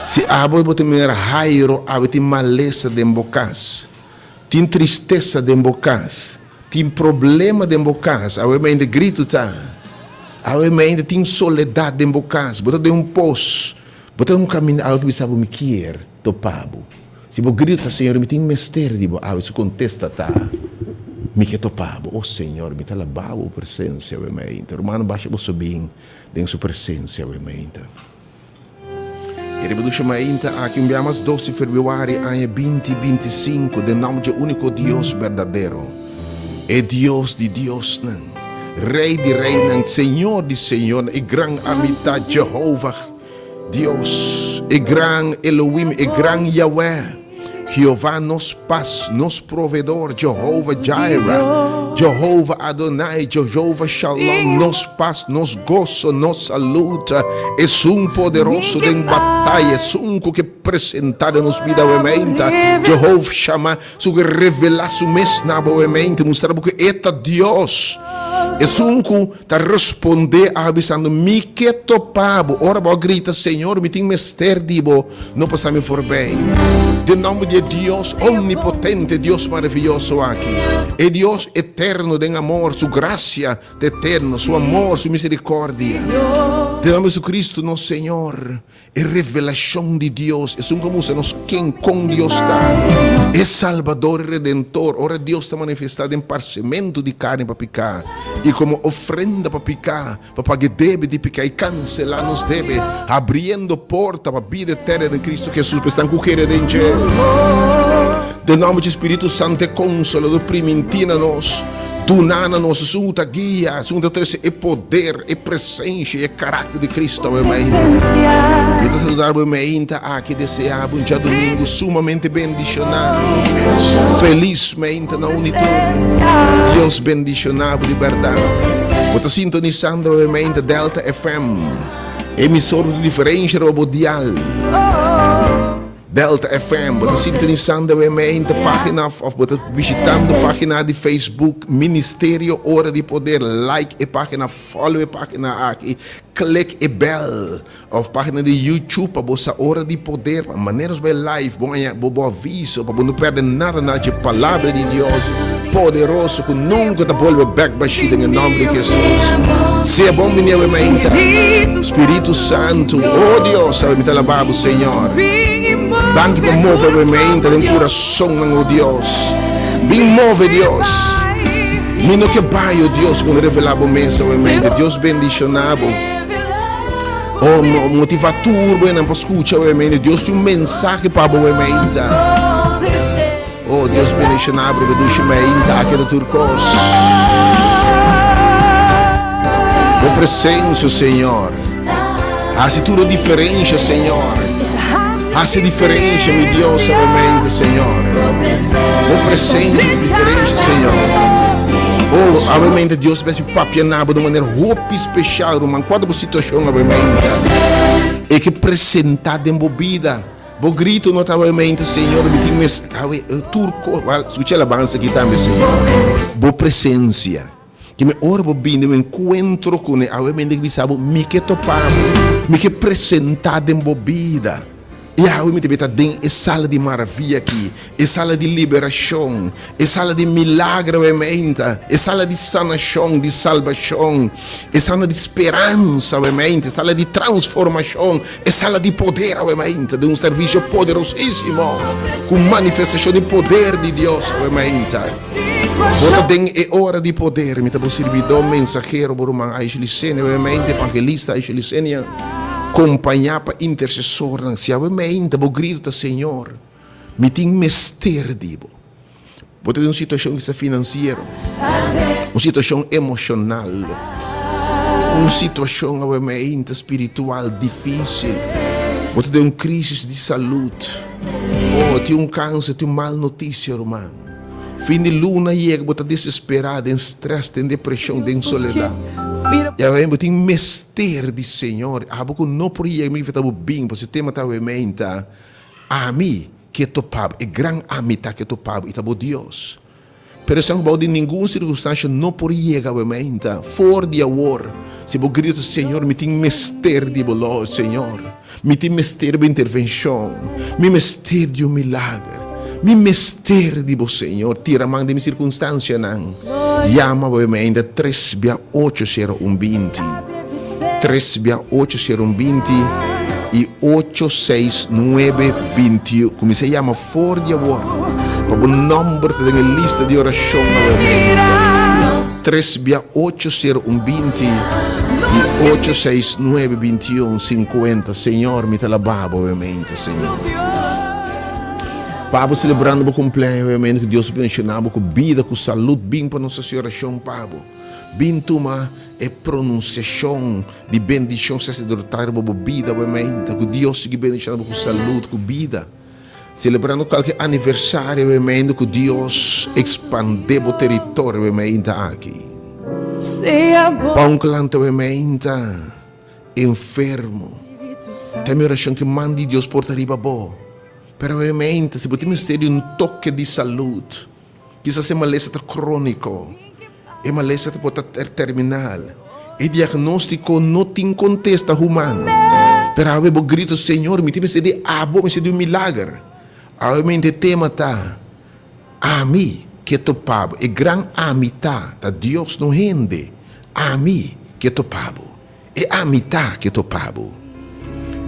Si abo bo ta mira Jairo awe tin malesa den bo kas, tin tristesa den bo kas, tin problema den bo kas, awe mente gritu ta, awe mente tin soledat den bo kas, bo ta den un pos, bo ta den un kaminda awe ki bisa bo mi kier topa bo. Si bo grita, Señor, mi tin mester di bo awe, su kontesta ta, Mi ke topa bo. O Señor, mi ta alabá bo presensia awe mainta. Rumannan, basha boso bin den su presensia awe mainta. E reproduccion mainta aki un bia mas dos di februari aña binti 25 den nomber dje úniko Dios berdadero, e Dios di diosnan, Rei di reinan, Señor di señornan, e gran Amitá Jehovah Dios, e gran Elohim, e gran Yahweh, Jehová nos pas, nos proveedor, Jehovah Jireh, Jehovah Adonai, Jehovah Shalom, nos pas, nos goso, nos salud, esun poderoso den bataya, esun ku ke presentá den nos bida awe meinta, Jehovah Shammah, su ke revelá su mes na bo awe meinta, mustra bo ku e ta Dios, esun ku ta respondé a bisando, Mi ke topa bo. Ora bo a grita, Señor, mi tin mester di bo, no pasa mi forbij. Den nomber di e Dios omnipotente, Dios maraviyoso aki, e Dios eterno den amor, su gracia ta eterno, su amor, su misericordia. Den nomber di Jesucristo nos Señor. E revelashon di Dios, esun ku a mustra nos ken kon Dios ta, e Salbador i Redentor, ora Dios ta manifestá den parsementu di karni pa piká i komo ofrenda pa piká, pa paga e debe di piká i kanselá nos debe, habriendo porta pa bida eterna den Kristu Hesus pa esnan ku kere den dje. Den nòmber di Spiritu Santu e Konsolador primintí na nos, duná na nos esun ku ta guia, esun ku ta trese e poder, E presencia y e karakter di Cristo awe mainta. Mi ta saludar bo mainta aki, desea bo un djadomingo sumamente bendiciona. Feliz mainta na un y tur. Dios bendiciona bo di berdad. Bo ta sintonisando awe mainta Delta FM, emisor di diferencia riba bo dial. Delta FM, bo ta sintonisando awe mainta pagina of bo ta bishitando pagina di Facebook Ministerio Ora di Poder, like e pagina, follow e pagina aki, click e bell of pagina di YouTube pa bo sa Ora di Poder, pa manera nos bai live bo haña bo bo aviso pa bo no perde nada na dje palabra di Dios poderoso ku nunka ta bolbe bek bashí den e nomber di Jesus. Sea bon bini awe mainta. Spiritu Santu, oh Dios, awe mi ta alabá bo, Señor. Danki pa move awe mainta den kurasonnan, oh Dios. Bin move, Dios. Mi no ke bai, oh Dios, ku no revelá bo mes awe mainta. Dios bendishoná bo. Oh, motivá tur bo hendenan pa skucha awe mainta. Dios tin un mensahe pa bo awe mainta. Oh, Dios bendishoná bo, dushi mainta aki ta tur kos. Bo presensia, Señor, hasi tur e diferensha, Señor. Hasi diferensha, mi Dios, awe Señor. Bo presensia hasi diferensha, Señor. Oh, awe mente Dios besi papia na bo de manera hopi special, ruman. Cual ta bo situacion awe mente? E ke presenta den bo bida. Bo grito no ta awe mente, Señor, mi tin mes awe tur cos. Wel, scucha alabanza aki tambe, Señor. Bo presencia. Ki mi ora bo bini un encuentro cu ne, awe mente ki bisa bo, mi ke topa bo, mi ke presenta den bo bida. I awe mi ta beta den e sala di maravia aki, e sala di liberacion, e sala di milagro awe mente, e sala di sanacion, di salbacion. E sala di speransa awe mainta, e sala di transformashon, e sala di poder awe mainta, den un servisio poderosísimo, ku manifestashon di poder di Dios awe mainta. Bo ta den e ora di poder, mi ta bo sirbidó, mensahero, bo ruman Aisha Licenia awe mainta, evangelista Aisha Licenia, kompañá pa intersesornan. Si awe mainta bo grito ta, Señor, mi tin mester di bo. Bo ta den un situashon kisa finansiero, un situashon emoshonal, un situashon awemente spiritual difísil. Bo ta den un krisis di salud. Oh, tin un kanser, tin un mal notisia, ruman. Fin di luna yega, bo ta desesperá, den strès, den depreshon, den soledat. I awe bo tin mester di Señor. Abo ku no por yega, mi ta bo bin, pasobra e tema ta awemente, Ami. Ke topa bo, e gran Ami ta ke topa bo, i ta bo Dios. Pero esnan ku bou di ningun sirkunstansha no por yega awe mainta. For di awor, si bo grita, Señor, mi tin mester di bo lò, Señor. Mi tin mester bo intervenshon. Mi mester di un milager. Mi mester di bo, Señor. Tira man den mi sirkunstansianan. Yama awe mainta tres bia ocho sero un binti. Tres bia ocho sero un binti i ocho seis nuebe binti. Kuminsá yama for di awor pa bo nòmber ta den e lista di orashon awemente. Tres bia ocho sero un binti i ocho seis nuebe binti un sinkuenta. Señor, mi ta laba bo awemente, Señor. Pa bo selebrando bo kumpleaño awemente, ku Dios bendishoná bo ku bida, ku salud. Bin pa nos hasi orashon pa bo. Bin tuma e pronunsiashon di bendishon saserdotal riba bo bida awemente. Ku Dios sigui bendishoná bo ku salud, ku bida. Selebrando kualke aniversario awemente ku Dios ekspandé bo teritorio awemente aki. Pa un klant awemente enfermo, ta mi orashon ku man di Dios por ta riba bo. Pero awemente si bo tin mester di un toke di salud, Kisas e malesa ta króniko, e malesa ta por ta terminal, e diagnóstiko no tin kontesta humano. Pero awe bo grito, Señor, mi tin mester di abo, mi mester di un milager. Awe mente e tema ta, Ami ke topa bo. E gran ami ta, ta Dios, no hende. Ami ke topa bo. E amita ke topa bo.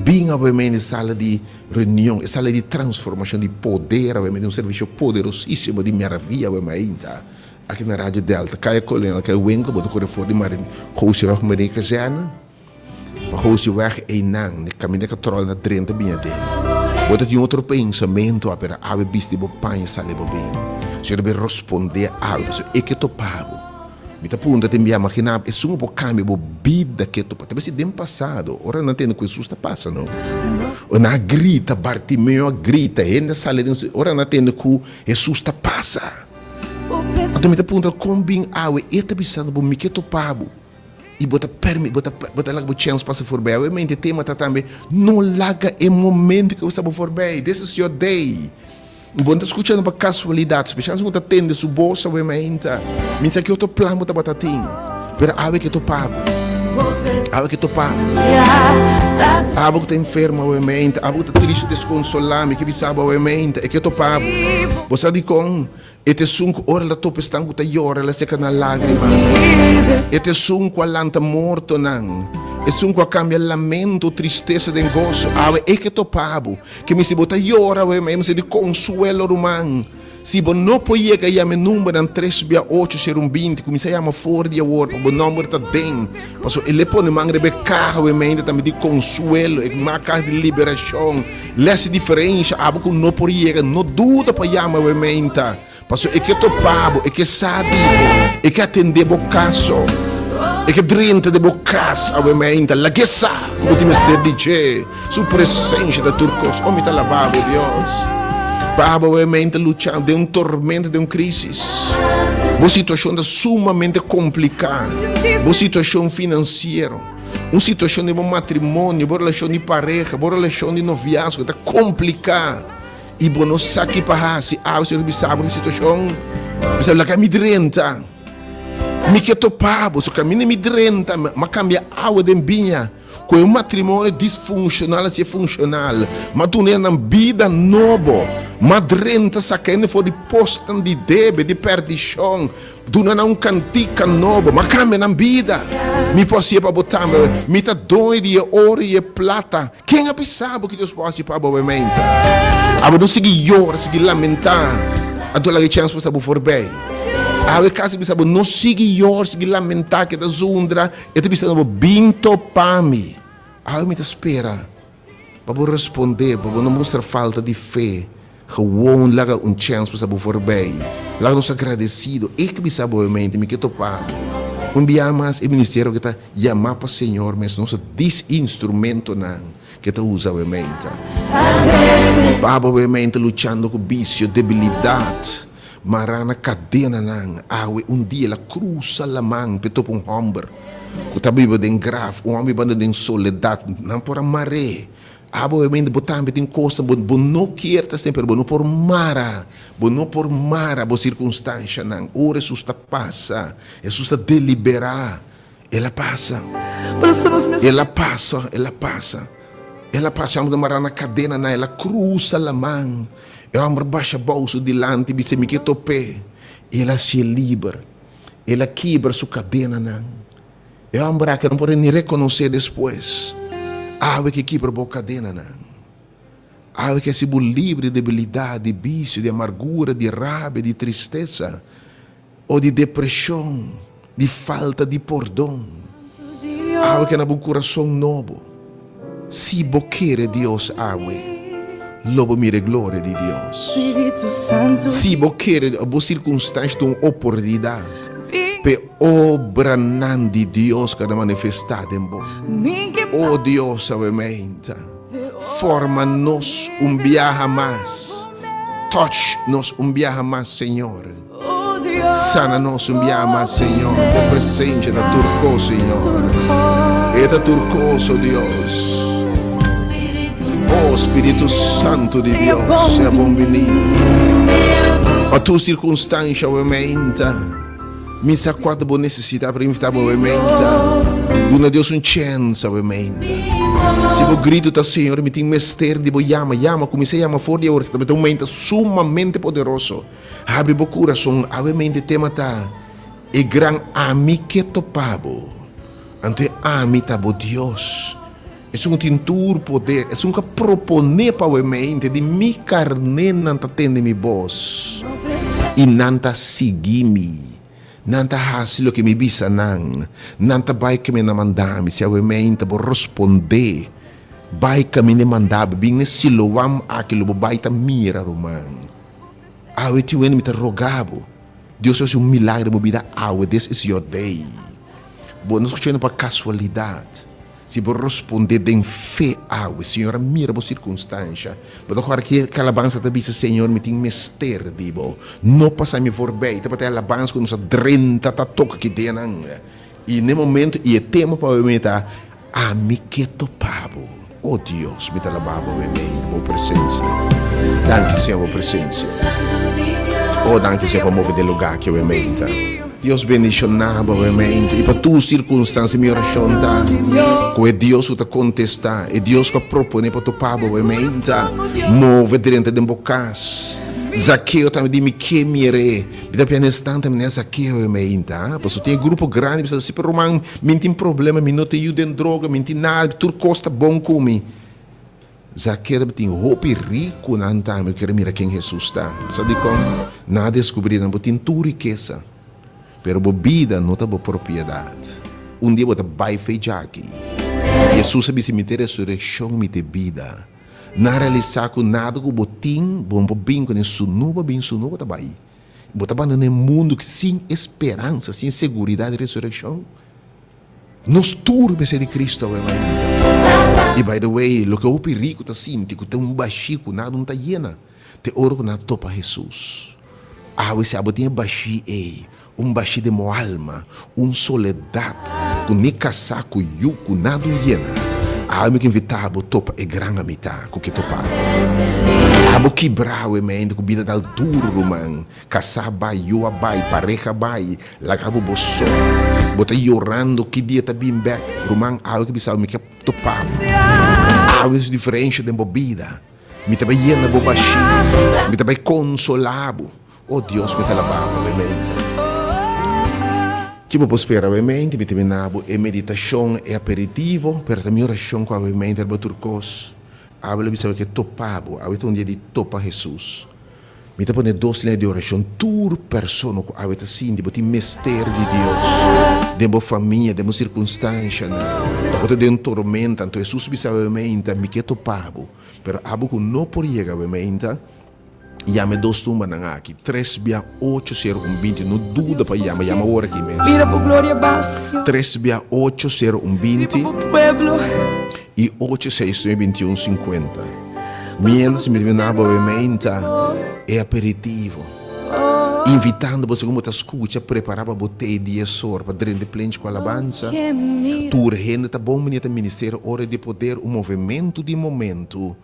Bin awe den e sala di reunion, e sala di transformacion di poder awe den un servicio poderosisimo di maravia awe mainta aki na Radio Delta. Kaya Kolonel, kaya Winkel, bo ta kore for di Marin Gooseweg, Marin Kazerne, pa Gooseweg einan, ne kaminda katrol na drenta bin aden. Bo ta tin otro pensamento pero awe bisti bo paña sali bo bin. Señor ta bin responde awe pasobra e ke topa bo. Mi ta puntra tin bia magina esun ku por kambia bo bida ketu pa ta besi den pasado ora nan tende ku Hesus ta pasa no ora nan a grita Bartimeo a grita hende a sali den su ora nan tende ku Hesus ta pasa anto mi ta puntra kon bin awe e ta bisando bo mi ke topa bo i bo ta permi bo ta bo ta laga bo chèns pasa forbei awe mente tema ta tambe no laga e momento ke bo sta bo forbei this is your day. Bo no ta skuchando pa kasualidat, spesial si bo ta tende su bos awe mainta. Mi sa ki otro plan bo tabata tin, pero awe ke topa bo. Awe ke topa bo. Abo ku ta enfermo awe mainta, abo ku ta tristu, deskonsolá, mi ke bisa bo awe mainta, e ke topa bo. Bo sa dikon? E ta esun ku ora el ta topa esnan ku ta yora, el a seka nan lágrima. E ta esun ku a lanta mortonan, esun ku a kambia lamento, tristesa den goso. Awe e ke topa bo. Ke mi si bo ta yora awe, ma e mester di konsuelo, ruman. Si bo no por yega yama e numbernan tres bia ocho sero un binti, kuminsá yama for di awor, pa bo nomber ta den. Pasobra e le pone man riba e kaha awe mainta tambe di konsuelo, e kaha di liberashon. Lès e diferensha, abo ku no por yega, no duda pa yama awe mainta. Pasobra e ke topa bo, e ke sa di bo, e ke atendé bo kaso, e ke drenta den bo kas awe mainta. Lag'é sa ku bo tin mester di dje. Su presensha ta tur kos. O mi ta laba bo, Dios. Pa abo awe mainta lucha den un tormenta, den un krisis. Bo situashon ta sumamente kompliká. Bo situashon finansiero, un situashon den bo matrimonio, bo relashon di pareha, bo relashon di noviazgo ta kompliká. I bo no sa ki pa hasi. Awe Señor bisa bo ki situashon. Bisa laga mi drenta. Mi ke topa bo. So kaminda mi drenta, m'a kambia awa den biña. Ku e matrimonio disfunshonal a sier funshonal. M'a duna nan bida nobo. M'a drenta saka hende for di posnan di debe, di perdishon. Duna nan un kantika nobo. M'a kambia nan bida. Mi por hasié pa bo tambe. Mi ta doño di e oro i e plata. Ken a bisa bo ki Dios por hasi pa bo awe-meinta? Abo no sigui yora, sigui lamentá, anto laga e chèns pasa bo forbei. Awe kasi bisa bo, no sigui yora, sigui lamentá, keda zundra, e ta bisa bo, bin topa mi. Awe mi ta spera pa bo respondé, pa bo no mustra falta di fe. Gewoon laga un chèns pasa bo forbei. Laga nos agradesido. E ke bisa bo mente, mi ke topa bo. Un bia mas e ministerio ke ta yamá pa Señor mes, nos ta dis instrumentonan ke ta usa awe mente. Pa bo awe mente luchando ku bisio, debilidat, mará na kadenanan. Awe un dia el a krusa laman p'e topa un hòmber ku ta biba den graf, un hòmber bibando den soledat. Nan por a mar'é. Abo obviamente bo tambe tin kosnan bo bo no kier ta asina pero bo no por mara, bo no por mara bo sirkunstanshanan. Ora Hesus ta pasa, Hesus ta deliberá, El a pasa, El a pasa, El a pasa, El a pasa. E hòmber ta mará na kadenanan, el a krusa laman. E hòmber basha bou su dilanti i bisa, Mi ke top'é. El a hasié liber, el a kibra su kadenanan. E hòmber aki no por ni rekonosé despues. Awe ke kibra bo kadenanan. Awe ke hasi bo libre di debilidat, di bisio, di amargura, di rabia, di tristesa, o di depreshon, di falta di pordon. Awe ke na bo kurason nobo. Si bo kere Dios awe, lo bo mira e gloria di Dios. Si bo kere, bo sirkunstansha ta un oportunidat p'e obranan di Dios ku a ta manifestá den bo. O Dios, awe meinta, forma nos un biaha mas. Touch nos un biaha mas, Señor. Sana nos un biaha mas, Señor. Bo presencia ta tur cos, Señor. E ta tur cos, oh Dios. Oh Spiritu Santo di Dios, sea bon bini. Pa tur circunstancia, awe meinta. Mi sa cua ta bo necesidad, pero invita bo awe meinta. Duna Dios un chance awe meinta. Si bo grito ta, Señor, mi tin mester di bo yama, yama, cuminsa yama for di awor, ta un meinta sumamente poderoso. Habri bo kurason awe mente tema ta e gran ami ke topa bo anto e ami ta bo Dios esun ku tin tur poder esun ku a propone pa awe mente di mi karnénan ta tende mi bos i nan ta sigui mi nan ta hasi loke mi bisa nan nan ta bai keme nan manda mi si awe mente bo responde bai kaminda e manda bo bin na e Siloam aki lo bo bai ta mira ruman. Awe tin wende mi ta roga bo, Dios a hasi un milagro den bo bida awe, this is your day. Bo no skuchando pa kasualidat. Si bo responde den fe awe, Señor a mira bo sirkunstansha. Bo ta kòrda ki alabansa ta bisa, Señor mi tin mester di bo. No pasa mi voorbij. Tabata e alabansa ku nos a drenta ta toka ki dianan. I n'e momento i e tema pa mi ta, Ami ke topa bo. O Dios, mi ta laba bo meimei di bo presensia. Danki, Señor, bo presensia. O, danki, Señor, pa move den lugá aki meimei ta. Dios bendishoná bo meimei ta. I pa tur sirkunstansia mi orashon ta ku e Dios ku ta kontestá, e Dios ku a proponé pa topa bo meimei ta, move drenta den bo kas. Zakeo tambe di mi ke mir'é. Mi ta piensa instante mi nesa keo e meinta, pasobra tin e grupo grandi bisa si pero ruman mi tin problema mi no ta yu den droga mi tin nada tur kos ta bon ku mi. Zakeo tabatin hopi rikunan tambe ku kere mira ken Hesus ta. Bo sa dikon? Nan a deskubrí nan bo tin tur rikesa pero bo bida no ta bo propiedat. Un dia bo ta bai fe djaki. Hesus a bisa mi ta e resurekshon mi ta e bida. Nan realisá ku nada ku bo tin, bo no por bin kuné, sunú bo bin, sunú bo ta bai. Bo ta bandoná e mundu sin e speransa, sin seguridat di resurekshon. Nos tur mester di Kristu awe mainta. I by the way, loke hopi riku ta sinti ku ta un bashí ku nada no ta yena, te ora ku nan a topa Hesus. Awe si abo tin e bashí ei, un bashí den bo alma, un soledat ku ni kasá ku yu ku nada un yena, awe mi ke invitá bo topa e gran amitá ku ke topa bo. Abo kibrá awe mente ku bida dal duru ruman, kasá bai, yu a bai, pareha bai, laga bo bo so. Bo ta yorando ki dia ta bin bèk, ruman awe ke bisa bo mi ke topa bo. Awe su diferensha den bo bida. Mi ta bai yena bo bashí, mi ta bai konsolá bo. O Dios, mi ta alabá bo mente. Ki bo por spera awe mente? Mi ta bina bo e meditashon, e aperitivo, pero ta mi orashon ku awe mente riba tur kos. Awe lo bisa bo ke topa bo. Awe ta un dia di topa Hesus. Mi ta pone dos liña di orashon. Tur persona ku awe ta sinti bo tin mester di Dios den bo famia, den bo sirkunstanshanan, bo ta den un tormenta, anto Hesus bisa awe meinta, Mi ke topa bo. Pero abo ku no por yega awe meinta, yama e dos tumbanan aki, tres bia ocho sero un binti. No duda pa yama, yama awor aki mes. Mira bo gloria bas, Señor. Tres bia ocho sero un binti. Riba bo pueblo. I ocho seis nuebe bintiun sinkuenta. Mientras mi ta bina bo meinta e aperitivo. Invitando bo segun bo ta skucha, prepará pa bo tei dies or pa drenta e plenchi ku alabansa. Tur hende ta bon bini ta Ministerio Ora di Poder, un movementu di momentu.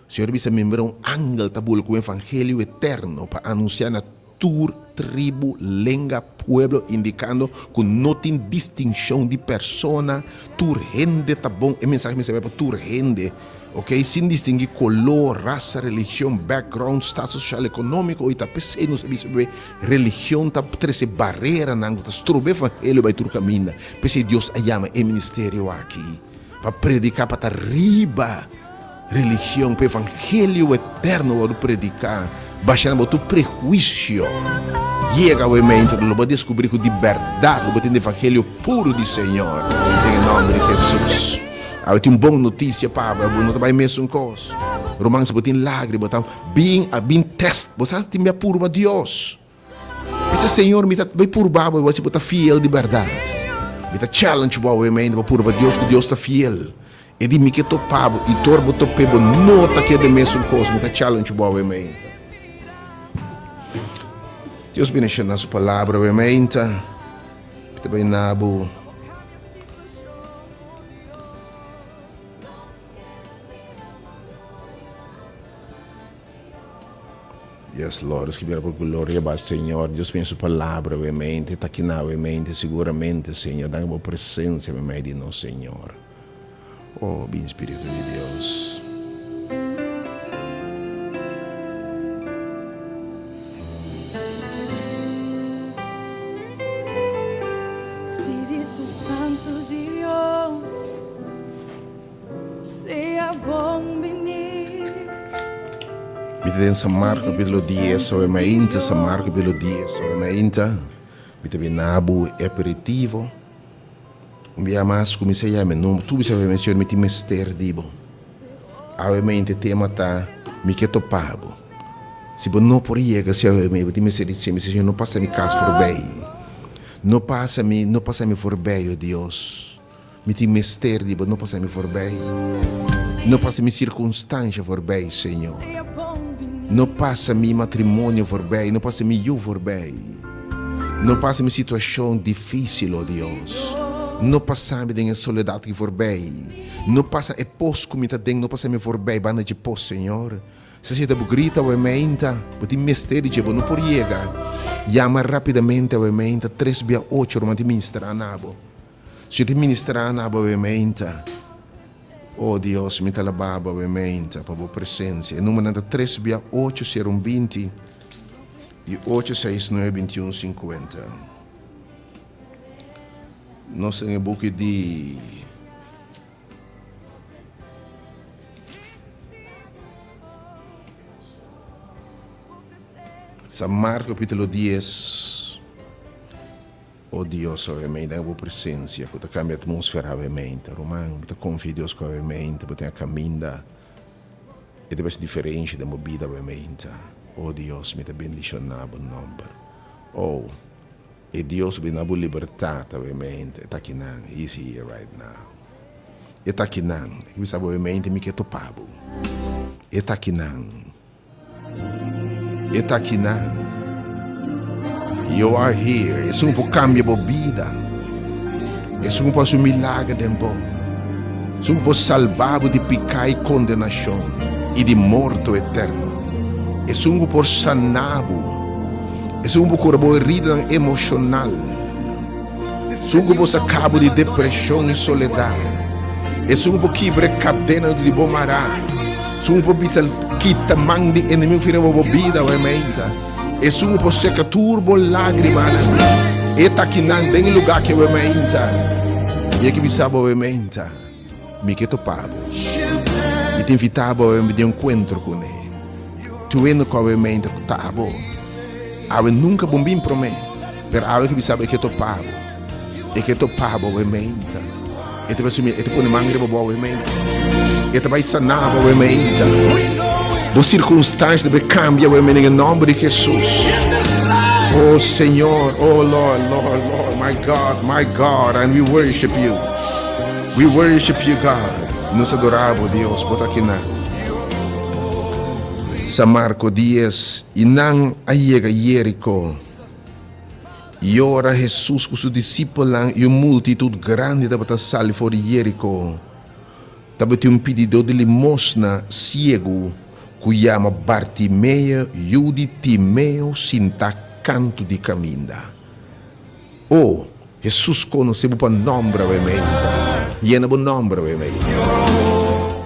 Señor a bisa mi mira un angel ta bula ku un evangelio eterno pa anunsiá na tur tribu, lenga, pueblo, indikando ku no tin distinshon di persona, tur hende ta bon, e mensahe mester bai pa tur hende, ok, sin distingui koló, rasa, religion, background, status sosial, ekonómiko, i ta p'esei nos a bisa bebe religion ta trese bareranan ku ta stroba e evangelio bai tur kaminda, p'esei Dios a yama e ministerio aki pa prediká pa ta riba. Religion pa evangelio eterno wòrdu prediká basha na bo tur prehuisio. Yega awe mente lo bo deskubrí ku di bèrdat lo bo tende evangelio puru di Señor den e nòmber di Hesus. Awe tin un bon notisia pa bo, bo no ta bai mesun kos. Ruman si bo tin lágrima bo ta bin a bin tèst bo sa tin bia purba Dios. Bisa Señor mi ta bai purba bo si bo ta fiel di bèrdat. Mi ta challenge bo awe mente pa purba Dios ku Dios ta fiel. E di mi ke topa bo i tor bo top'é bo no ta keda e mesun kos. Mi ta challenge bo awe mente. Dios bendiciona su palabra awe mente. Mi ta bai na bo. Yes Lord, nos kibera pa gloria ba Señor. Dios mia su palabra awe mente, ta kina awe mente seguramente Señor. Danki bo presencia meimei di nos Señor. Oh, bin Spiritu di Dios. Spiritu Santu Dios. Sea bon bini. Mi ta den San Marko kapitulo dies awe mainta, San Marko kapitulo dies awe mainta. Mi ta bin na bo e aperitivo. Un bia mas kuminsá yama e nomber. Tur bisa awe Señor mi tin mester di bo. Awe mainta e tema ta mi ke topa bo. Si bo no por yega si awe mainta bo tin mester di Señor. Mi Señor no pasa mi kas forbei. No pasa mi, no pasa mi forbei, oh Dios. Mi tin mester di bo, no pasa mi forbij. No pasa mi sirkunstansha forbij, Señor. No pasa mi matrimonio forbij, no pasa mi yu forbij. No pasa mi situashon difísil, o Dios. No pasa mi den e soledat aki forbij. No pasa e pos ku mi ta den, no pasa mi forbij banda dje pos, Señor. Si asina ta bo grita awe meinta, bo tin mester di dje, bo no por yega. Yama rápidamente awe meinta, tres bia ocho, ruman tin ministrá na bo. Si ti ministrá na bo awe meinta, O Dios, mi ta alabá bo awe meinta pa bo presensia. E numernan ta tres bia ocho sero un binti i ocho seis nuebe binti un sinkuenta. Nos ta den e buki di. San Marko kapítulo dies. O Dios, awe meinta den bo presencia cu ta cambia atmosfera awe meinta. Ruman, bo ta confia Dios cu awe meinta bo tin a caminda e ta bes diferencia den bo bida awe meinta. O Dios, mi ta bendiciona bo nomber. Oh, e Dios cu brinda bo libertad awe meinta, e ta akinan. He is here right now. E ta akinan. E ke bisa bo awe meinta, mi ke topa bo. E ta akinan. E ta akinan. You are here. Esun por cambia bo bida. Esun por haci un milager den bo. Esun por salba bo di pica y condenacion y di morto eterno. Esun cu por sana bo. Esun por cura bo heridanan emocional. Esun ku por saka bo di depreshon i soledat. Esun ku por kibra e kadenanan di bo mará. Esun ku por bisa kita man di enemigu for riba bo bida awe meinta. Esun ku por seka tur bo lágrimanan. E ta akinan den e lugá aki awe meinta. I e ke bisa bo awe meinta, Mi ke topa bo. Mi ta invitá bo awe den un enkuentro kuné. Tuwendo ku awe meinta ku ta abo. Awe nunka bon bin promé, pero awe ke bisa bo e ke topa bo. E ke topa bo awe meinta. E ta bai sumi, e ta pone man riba bo awe meinta. E ta bai sana bo awe meinta. Bo sirkunstansha ta bai kambia awe meinta den e nòmber di Hesus. Oh Señor, oh Lord, Lord, Lord, my God, my God, and we worship you. We worship you, God. Nos adora bo, Dios, bo ta akinan. San Marko dies, I nan a yega Jeriko. I ora Hesus ku su disipelnan i un multitut grandi tabata sali for di Jeriko, tabatin un pididó di limosna siegu ku yama Bartimeo, yu di Timeo, sintá kantu di kaminda. O, Hesus konosé bo pa nòmber awe meinta. Yena bo nòmber awe meinta.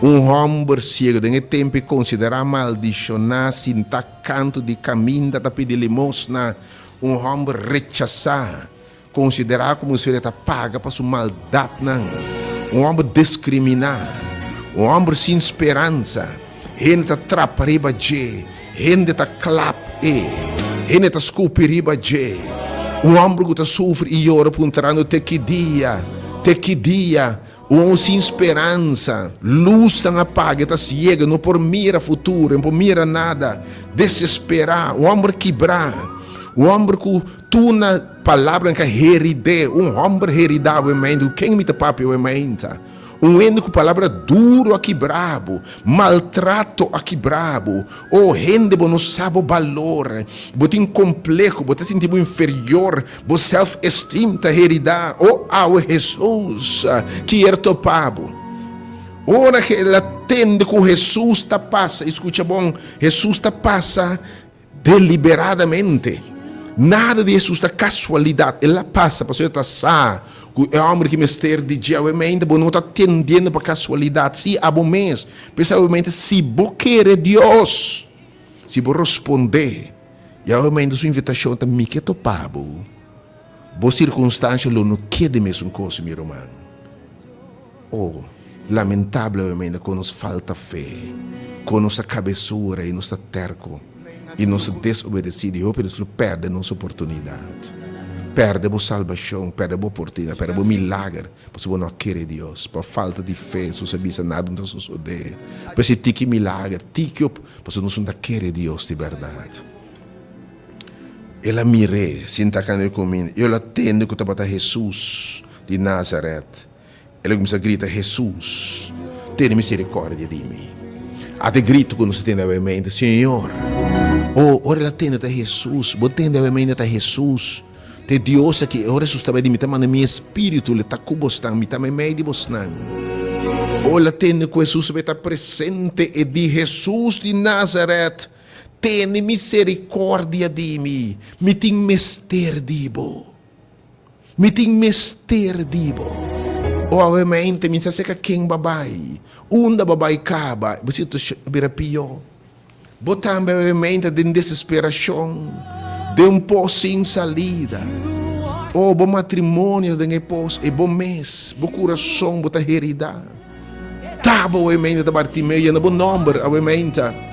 Un hòmber siegu den e tempu e konsiderá maldishoná, sintá kantu di kaminda ta pidi limosna. Un hòmber rechasá, konsiderá komo si el ta paga pa su maldatnan. Un hòmber diskriminá, un hòmber sin speransa. Hende ta trapa riba dje, hende ta klap e, hende ta skupi riba dje. Un hòmber ku ta sufri i yora puntrando te ki dia, te ki dia. Un hòmber sin speransa, lusnan a paga, e ta siegu, e no por mira futuro, e no por mira nada, desesperá, un hòmber kibrá, un hòmber ku tur na palabranan ka herid'é, un hòmber heridá awe mainta, ku ken mi ta papia awe mainta? Un hende ku palabra duru a kibra bo, maltrato a kibra bo, o hende bo no sa bo balor, bo tin kompleho, bo ta sinti bo inferior, Bo self esteem ta heridá. O awe Hesus kier topa bo. Ora ke el a tende ku Hesus ta pasa, i skucha bon, Hesus ta pasa deliberadamente. Nada di Hesus ta kasualidat. El a pasa pasobra el ta sa ku e hòmber ki mester di dje awe mente bo no ta tendiendo pa kasualidat. Sí, abo mes. P'esei awe mente si bo kere Dios, si bo rospondé. Yahweh manda su invitashon ta mi ke topa bo. Bo sirkunstansha lo no keda e mesun kos, mi ruman. Oh, lamentablemente kon nos falta fe, kon nos ta kabesura i nos ta terko i nos ta desobedesido i hopi nos lo pèrdè nos oportunidat. Pèrdè bo salbashon, pèrdè bo oportunidat, pèrdè bo milager pasobra bo no a kere Dios. Pa falta di fe, Hesus a bisa, nada no ta sosodé. P'esei tiki milager, tiki op. Pasobra nos no ta kere Dios di bèrdat. El a mir'é sinta kanda di kuminda i el a tende ku tabata Hesus di Nazaret. El a kuminsá grita, Hesus, tene miserikòrdia di mi. Ata e gritu ku nos ta tende awemente, Señor! O, ora el a tende ta Hesus, bo tende awemente ta Hesus, ta e Dios aki. Ora Hesus ta bai di, Mi ta manda mi Espíritu, el ta ku bosnan, mi ta meimei di bosnan. Ora el a tende ku Hesus tabata presente, e di, Hesus di Nazaret, tene miserikòrdia di mi, mi tin mester di bo. Mi tin mester di bo. O awe mente, mi sa seka ken bo a bai, unda bo a bai kaba, bo situashon a bira pió. Bo tambe awe mente den desesperashon, den un pos sin salida. O bo matrimonio ta den e pos, i bo mes, bo kurason bo ta heridá. Ta bo awe mente ta Bartimeo, yena bo nòmber awe mente.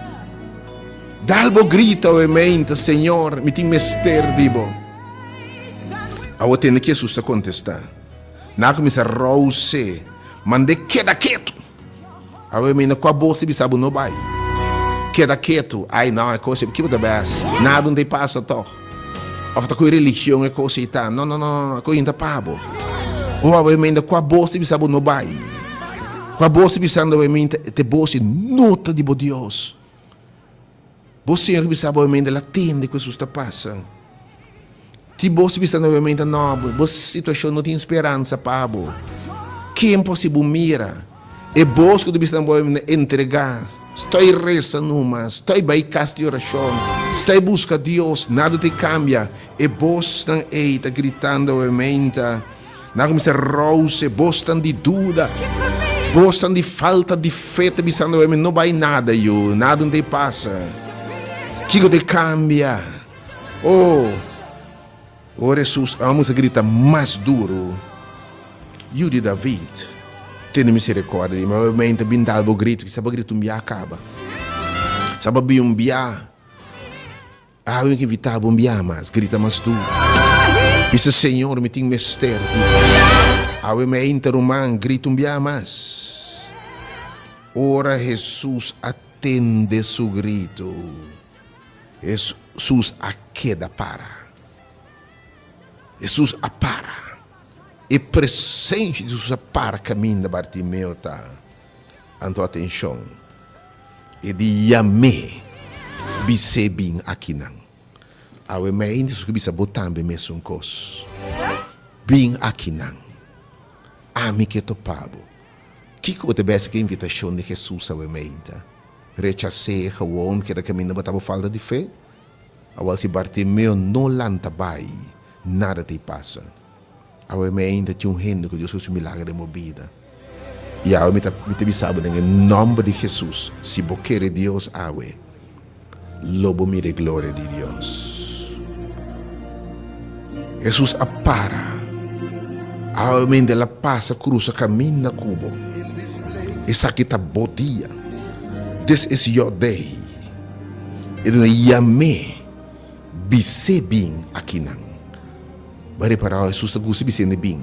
Dal bo grita awe mente, Señor, mi tin mester di bo. Awo tende ki Hesus ta kontestá. Nan a kuminsá rous'é, mand'é keda ketu. Awe mi na kua bos ta bisa bo no bai. Keda ketu. Ai no, e kos ei, ki bo ta bes? Nada no ta pasa tog. Of ta ku e religion e kos ei ta. No, no, no, no, e kos ei no ta pa bo. O awe mi na kua bos ta bisa bo no bai. Kua bos ta bisando awe mi ta e bos ei no ta di bo Dios. Bo Señor bisa bo mente la tende ku Hesus ta pasa. Ti bo si bisa na bo mente no, bo situacion no tin speransa pa bo. Ken por si bo mira? E bos ku ta bisa na bo mente entrega. Stoi resa numa, stoi bai kas di oracion, stoi buska Dios, nada ta cambia. E bosnan ei ta gritando bo mente. Nan kuminsá rouse, bosnan di duda, bosnan di falta di fe ta bisando mi no bai nada yu, nada no ta pasa. Kiko ta kambia? Oh, ora Hesus a kuminsá grita mas duru, Yu di David, tene miserikordia di mi. Obviamente ta bin dal bo gritu, kisas bo grita un bia kaba, sa bo bin un bia. Awe mi ke invitá bo un bia mas, grita mas duru. Bisa, Señor, mi tin mester di bo. Awe mi a inta ruman, grita un bia mas. Ora Hesus a tende su gritu, Hesus a keda para. Hesus a para. E presensia di Hesus a para kaminda Bartimeo ta. Anto atenshon, e di yam'é bis'é bin akinan. Awe mei Hesus ke bisa bo tambe mesun kos. Bin akinan. Ami ke topa bo. Kiko bo ta bes ku e invitashon di Hesus awe meinta? Rechas'é gewoon keda kaminda bo ta bo falta di fe? Awor si Bartimeo no lanta bai, nada ta i pasa. Awe meinta tin un hende ku Dios a hasi un milager den bo bida. I awe mi ta mi ta bisa bo den e nòmber di Hesus, si bo kere Dios awe, lo bo mira e gloria di Dios. Hesus a para. Awe meinta el a pasa krusa kaminda ku bo. Esaki ta bo dia. This is your day. E duna yam'é, bis'é bin akinan. Bo a repará Hesus ta gusta bis'é bin?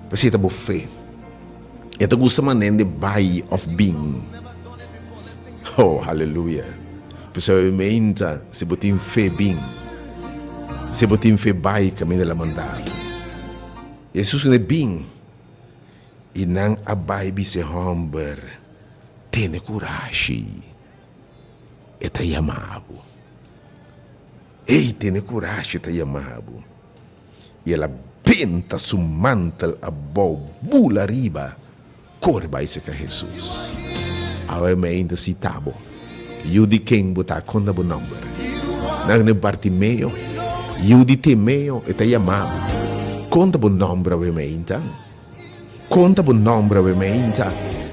P'esei ta bo fe. E ta gusta manende bai òf bin. Oh, haleluya! P'esei hopi meinta, si bo tin fe, bin. Si bo tin fe, bai kaminda el a manda bo. Hesus kende bin, i nan a bai bisa e hòmber, Tene kurashi, e ta yama bo. Ey, tene kurashi, e ta yama bo. I el a benta su mantel abou bula riba, kore bai serka Hesus. Awe mi ainda sita bo. Yu di ken bo ta? Kon ta bo nòmber? Nan ne Bartimeo, yu di Timeo, e ta yama bo. Kon ta bo nòmber awe mi ainda? Kon ta bo nòmber awe mi ainda?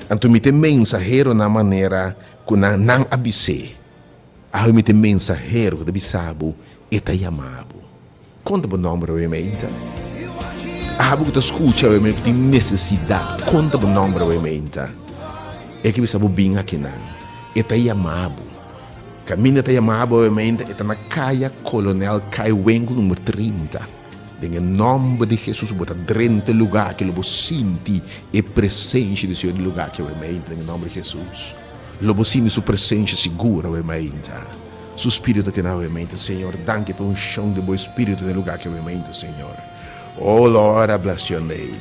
Anto mi ta e mensaheronan manera ku nan nan a bis'é. Awe mi ta e mensahero ku ta bisa bo, e ta yama bo. Konta bo nòmber awe meinta. Abo ku ta skucha awe meinta ku tin nesesidat, konta bo nòmber awe meinta. E ke bisa bo bin akinan. E ta yama bo. Kaminda e ta yama bo awe meinta, e ta na Kaya Kolonel Kaiwenko number 30. Den e nòmber di Hesus bo ta drenta e lugá aki, lo bo sinti e presensia di Señor den e lugá aki awe meinta, den e nòmber di Hesus. Lo bo sinti su presensia sigur awe meinta. Su spiritu aki na awe mainta, Señor. Danki pa e unshon di Bo Espiritu den e lugar aki awe mainta, Señor. Oh Lord, I bless Your name.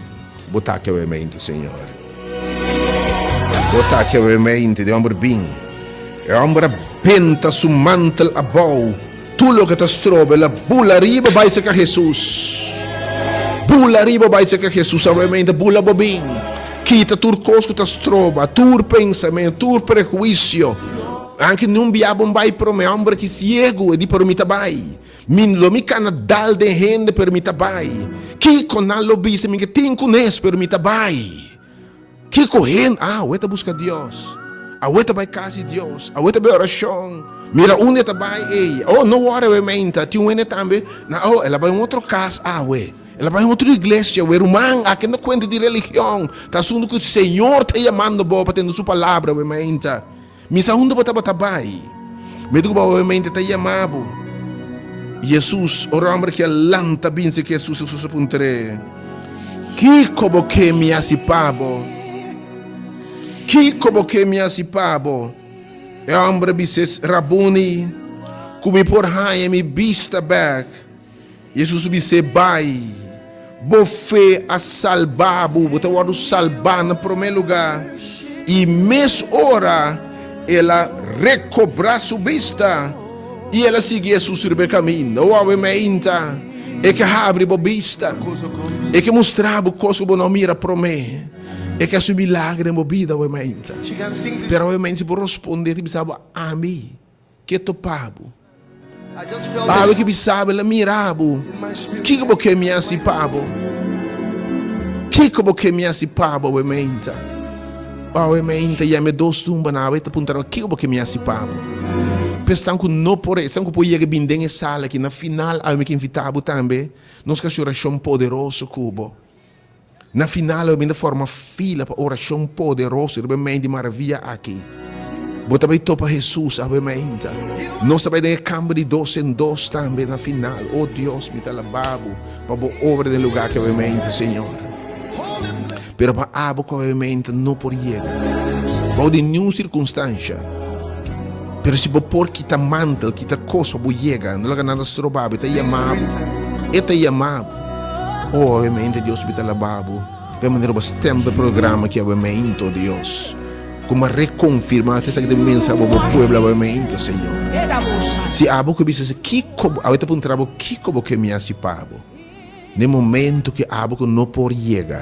Bo ta aki awe mainta, Señor. Bo ta aki awe mainta, di homber bin. E homber a benta su mantel abou. Tur loke ta stroba, el a bula riba bai serka Jesus. Bula riba bai serka Jesus awe mainta, bula bo bin. Kita tur kos ku ta stroba, tur pensamentu, tur prehuisio. Anke nun bia bon bai prome homber ki siegu e di pero mi ta bai. Mi lo mi kana dal den hende pero mi ta bai. Kiko nan lo bisa mi ke tin kunes pero mi ta bai. Kiko hen ah awe ta buska Dios. Awe ta bai kas di Dios. Awe ta bai orashon. Mira unda e ta bai ey. Oh no wòri awe meinta tin un hende tambe na oh el a bai un otro kas awe. El a bai un otro iglesia awe. Ruman aki no kuenta di religion. Ta asuntu ku Señor ta yamando bo pa tende su palabra awe meinta. Mi sa unda bo tabata bai. Mi ta ku bo mente ta yama bo. Jesus, ora homber ki a lanta bin serka Jesus, Jesus a puntr'é, Kiko bo ke mi hasi pa bo? Kiko bo ke mi hasi pa bo? E homber a bis'é, Rabuni, ku mi por haña mi bista bèk. Hesus bis'é, Bai, bo fe a salba bo, bo ta wòrdu salbá na promé lugá. I mes ora el a rekobrá su bista i el a sigui Hesus riba e kaminda. O awe meinta, e ke habri bo bista, e ke mustra bo kos ku bo no a mira promé, e ke hasi un milagre den bo bida awe meinta. Pero awe meinta si bo rospondé, e ta bisa bo, Ami ke topa bo. Awe ki bisa bo, el a mira bo. Kiko bo ke mi hasi pa bo? Kiko bo ke mi hasi pa bo awe meinta? Awe meinta yama e dos tumbanan awe ta puntra nan, Kiko bo ke mi hasi pa bo? Pa esnan ku no por, esnan ku por yega bin den e sala aki, na final awe mi ke invita bo tambe, nos ke hasi orashon poderoso ku bo. Na final lo bin ta forma fila pa orashon poderoso riba e mei di maravia aki. Bo ta bai topa Hesus awe mainta. Nos ta bai den e kamber di dos en dos tambe na final. O Dios, mi ta alaba Bo pa Bo obra den lugar aki awe mainta, Señor. Pero pa abo ku awe mainta no por yega bou di niun sirkunstansha. Pero si bo por kita mantel, kita kos pa bo yega, no laga nada stroba bo, e ta yama bo. E ta yama bo. Oh, awe mente Dios mi ta alaba bo. P'e manera bo a stempel programa aki awe mente, oh Dios. Ku m'a rekonfirmá te esaki den mensahe bo bo pueblo awe mainta, Señor. Si abo ku bisa si kiko bo, awe ta puntra bo kiko bo ke mi hasi pa bo. Den momento ku abo ku no por yega,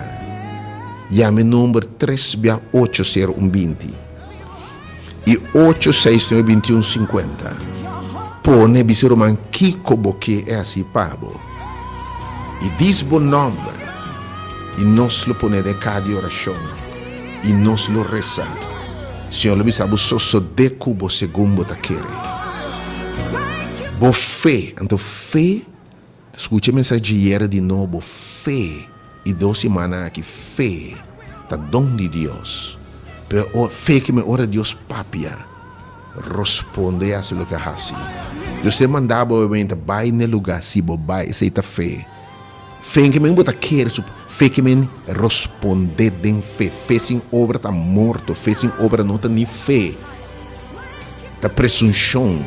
yama e number tres bia ocho sero un binti i ocho seis nuebe binti un sinkuenta. Pone bisa ruman kiko bo ke e hasi pa bo i dis bo nomber i nos lo pone den kaha di orashon i nos lo resa. Señor lo bisa bo sosode ku bo segun bo ta kere. Bo fe, anto fe. Skucha e mensahe djiyera di nobo, fe, i dos simana aki, fe ta don di Dios. Pero o fe ke men ora Dios papia, rosponde i hasi loke a hasi. Dios te manda bo obviamente bai n'e luga, si bo bai, esei ta fe. Fe ke men bo ta kere su fe ke men rosponde den fe. Fe sin obra ta morto, fe sin obra no ta ni fe. Ta presunshon,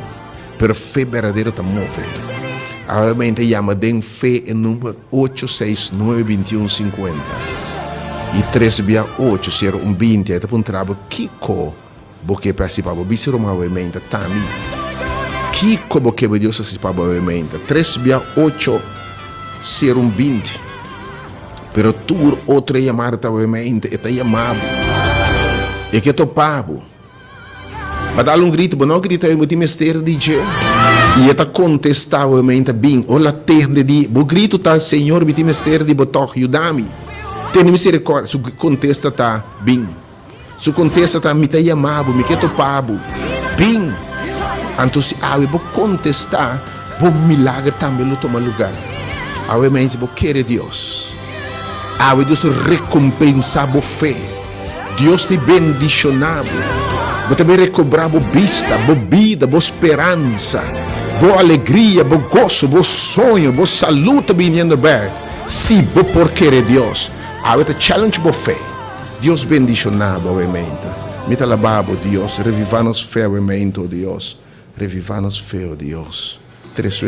pero fe berdadero ta move. Awe yama den fe e number ocho seis nuebe bintiun sinkuenta i tres bia ocho sero un binti. E ta puntra bo kiko bo ke pa hasi pa bo. Bisa ruman awe meinta tami kiko bo ke pa Dios hasi pa bo awe meinta. Tres bia ocho sero un binti. Pero tur otro e yamada ta awe meinta e ta yama bo. E ke topa bo. Ba dal un grito, bo no grita bo tin mester di dje. I e ta kontestá bo, mi ta bin. Ora tende di bo grito ta, Señor, mi tin mester di bo tòg, yuda mi. Tene miserikòrdia. Su kontesta ta, Bin. Su kontesta ta, Mi ta yama bo, mi ke topa bo. Bin. Anto si awe bo kontestá, bo milager tambe lo tuma lugá. Awe mens bo kere Dios. Awe Dios lo rekompensá bo fe. Dios ta bendishoná bo. Bo ta bin rekobrá bo bista, bo bida, bo speransa, bo alegria, bo goso, bo soño, bo salú ta biniendo bèk si bo por kere Dios. Awe ta challenge bo fe. Dios bendishoná bo awe meinta. Mi ta alabá bo, Dios. Revivá nos fe awe meinta, o Dios. Revivá nos fe, o Dios. Tres.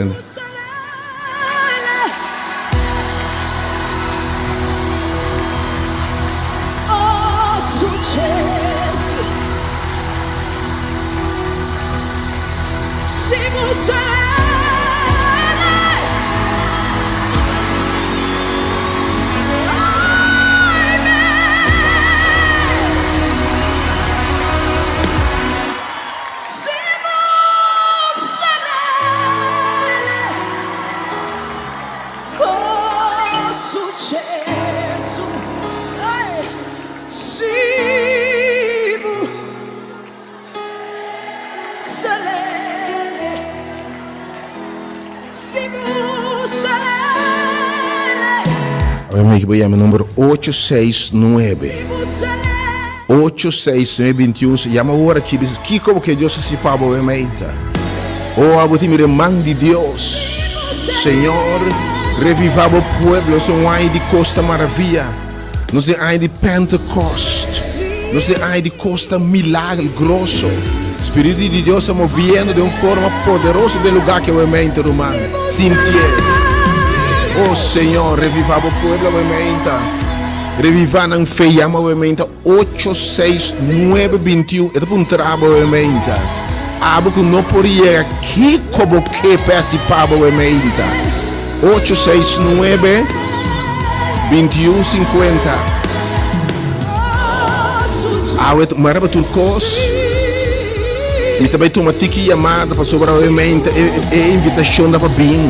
Awor mi bo yama number ocho seis nuebe. Ocho seis nuebe bintiun se yama ora ki bisa kiko bo ke Dios hasi pa bo e meita. O abo tin mira e man di Dios. Señor reviva bo pueblo nos tin un aña di kosta maravia. Nos tin aña di Pentecost. Nos tin aña di kosta milagro groso. Spiritu di Dios ta moviendo den un forma poderoso den lugar ki awe meinta ruman. Sintié. O Señor reviva bo pueblo awe meinta. Revivá nan fe yama awe meinta ocho seis nuebe bintiun e ta puntra bo awe meinta abo ku no por yega kiko bo ke pa hasi pa bo awe meinta ocho seis nuebe bintiun sinkuenta awe mara pa tur kos mi ta bai tuma tiki yamada pasobra awe meinta e invitashon ta pa bin.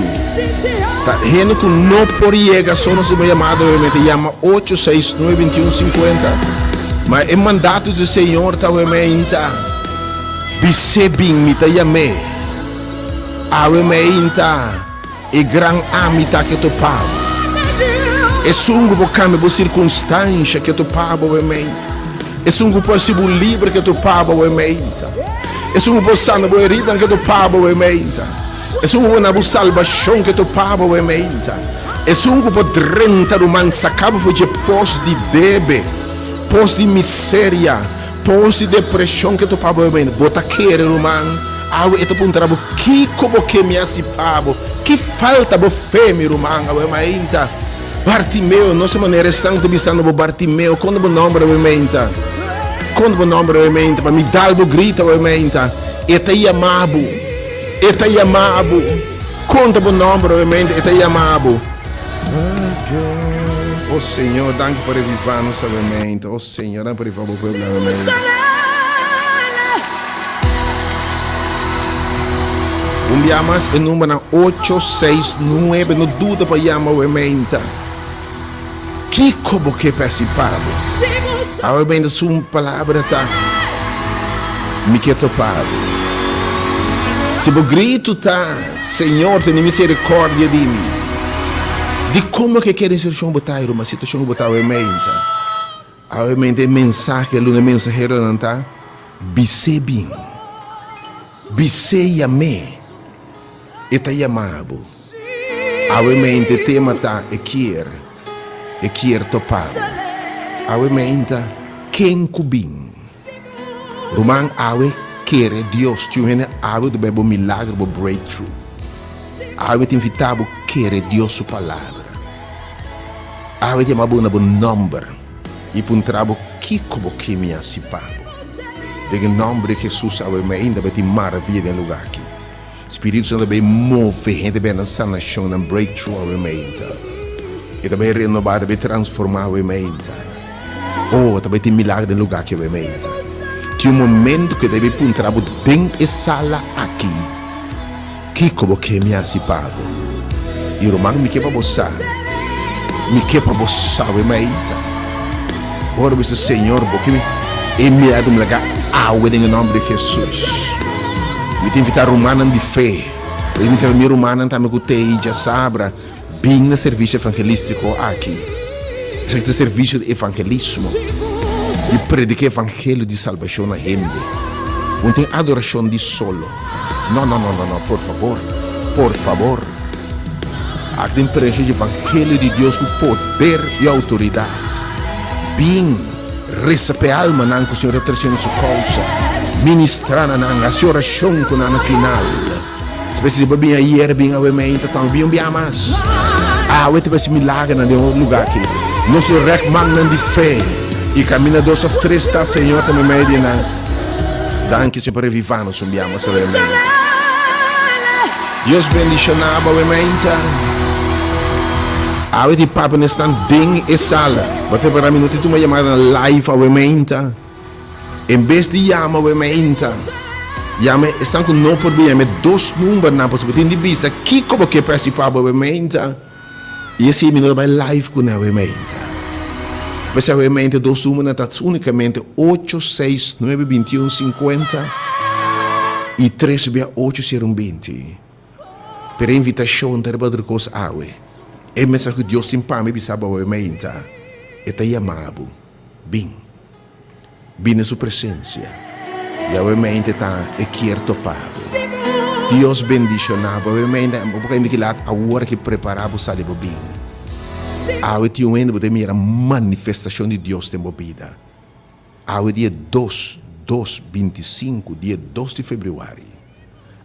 Ta hende ku no por yega so nos riba yamada obviamente yama ocho seis nuebe bintiun sinkuenta ma e mandato di Señor ta obviamente bis'é bin mi ta yam'é awe meinta e gran ami ta ke topa bo esun ku por kambia bo sirkunstansha ke topa bo obviamente esun ku por hasi bo libre ke topa bo obviamente esun ku por sana bo heridanan ke topa bo obviamente. Esun ku por na bo salbashon ke topa bo e meinta. Esun ku por drenta ruman saka bo for dje pos di debe, pos di miseria, pos di depreshon ke topa bo e meinta. Bo ta kere ruman? Awe e ta puntra bo, Kiko bo ke mi hasi pa bo? Ki falta bo fe, mi ruman, awe meinta? Bartimeo, no sa manera esnan ku ta bisando bo Bartimeo, konta bo nomber awe meinta. Konta bo nòmber awe meinta pa mi dal bo grito awe meinta. E ta yama bo. E ta yama bo. Konta bo nòmber awe meinta, e ta yama bo. Oh Señor, danki pa revivá nos awe meinta. Oh Señor, danki pa revivá bo pueblo awe meinta. Un bia mas e numbernan ocho, seis, nuebe, no duda pa yama awe meinta. Kiko bo ke pa hasi pa bo? Awe meinta su palabra ta, Mi ke topa bo. Si bo gritu ta, Señor, tene misericordia di mi. Dikon bo ke keda den situashon bo ta ei, ruman? Situashon ku bo ta awe meinta. Awe meinta e mensahe luna e mensaheronan ta, Bis'é bin. Bis'é yam'é. E ta yama bo. Awe meinta e tema ta e kier, e kier topa bo. Awe meinta ken ku bin. Ruman awe kere Dios tin un hende awe ta bai bo milagro, bo breakthrough. Awe mi ta invita bo kere Dios su palabra. Awe ta yama bo na bo nomber i puntra bo kiko bo ke mi hasi pa bo. Den e nomber di Jesus awe meinta bai tin maravia den e lugar aki. Spiritu Santo ta bay move hende bay nan sanacion, nan breakthrough awe meinta. E ta bay renoba, e ta bay transforma awe meinta. Oh, ta bay tin milagro den lugar aki awe meinta. Tin un momento cu e ta bay puntra bo den e sala aki, Kico bo ke mi haci pa bo? Y ruman, mi ke pa bo sa, mi ke pa bo sa awe meinta. Ora bo bisa, Señor, bo ke mi e milagro mi laga awe den e nomber di Jesus. Mi ta invitá rumannan di fe, mi ta invitá mi rumannan tambe ku t'ei djasabra bin na servisio evangelístiko aki. Esaki ta servisio di evangelismo, di prediká evangelio di salbashon na hende. Bo no tin adorashon di solo. No, no, no, no, no, por fabor, por fabor. Aki tin predikashon di evangelio di Dios ku poder i outoridat. Bin. Resa p'e almanan ku Señor ta trese na su kousa. Ministrá na nan, hasi orashon ku nan na final. Despues si bo bin ayer, bin awe meinta, tambe bin un bia mas. Awe ta bai hasi milagernan den otro lugá aki. Nos lo rèk mannan di fe i kaminda dos òf tres ta, Señor ta meimei di nan. Danki, Señor, pa revivá nos un bia mas awe meinta. Dios bendiciona bo awe mainta. Awe di papia no esnan den e sala. Bo ta prepara mi no tin tuma yamada na live awe mainta. En bes di yama awe mainta, yama esnan ku no por bin yama e dos numbernan pasobra bo tin di bisa kiko bo ke pa hasi pa bo awe mainta. I esei mi no ta bai live ku nan awe mainta. P'esei awe mainta dos numbernan ta unikamente ocho seis nuebe bintiun sinkuenta i tres bia ocho sero un binti. Pero e invitashon ta riba otro kos awe. E mensahe ku Dios tin pa mi bisa bo awe mainta, e ta yama bo, bin. Bini na su presencia. Yahweh mente ta e kier topa bo. Dios bendiciona bo. Yahweh mente bo por kende kilat awor aki prepara bo sali bo bin. Awe tin un hende bo ta mira manifestacion di Dios den bo bida. Awe dia dos, dos, 25, dia dos di februari.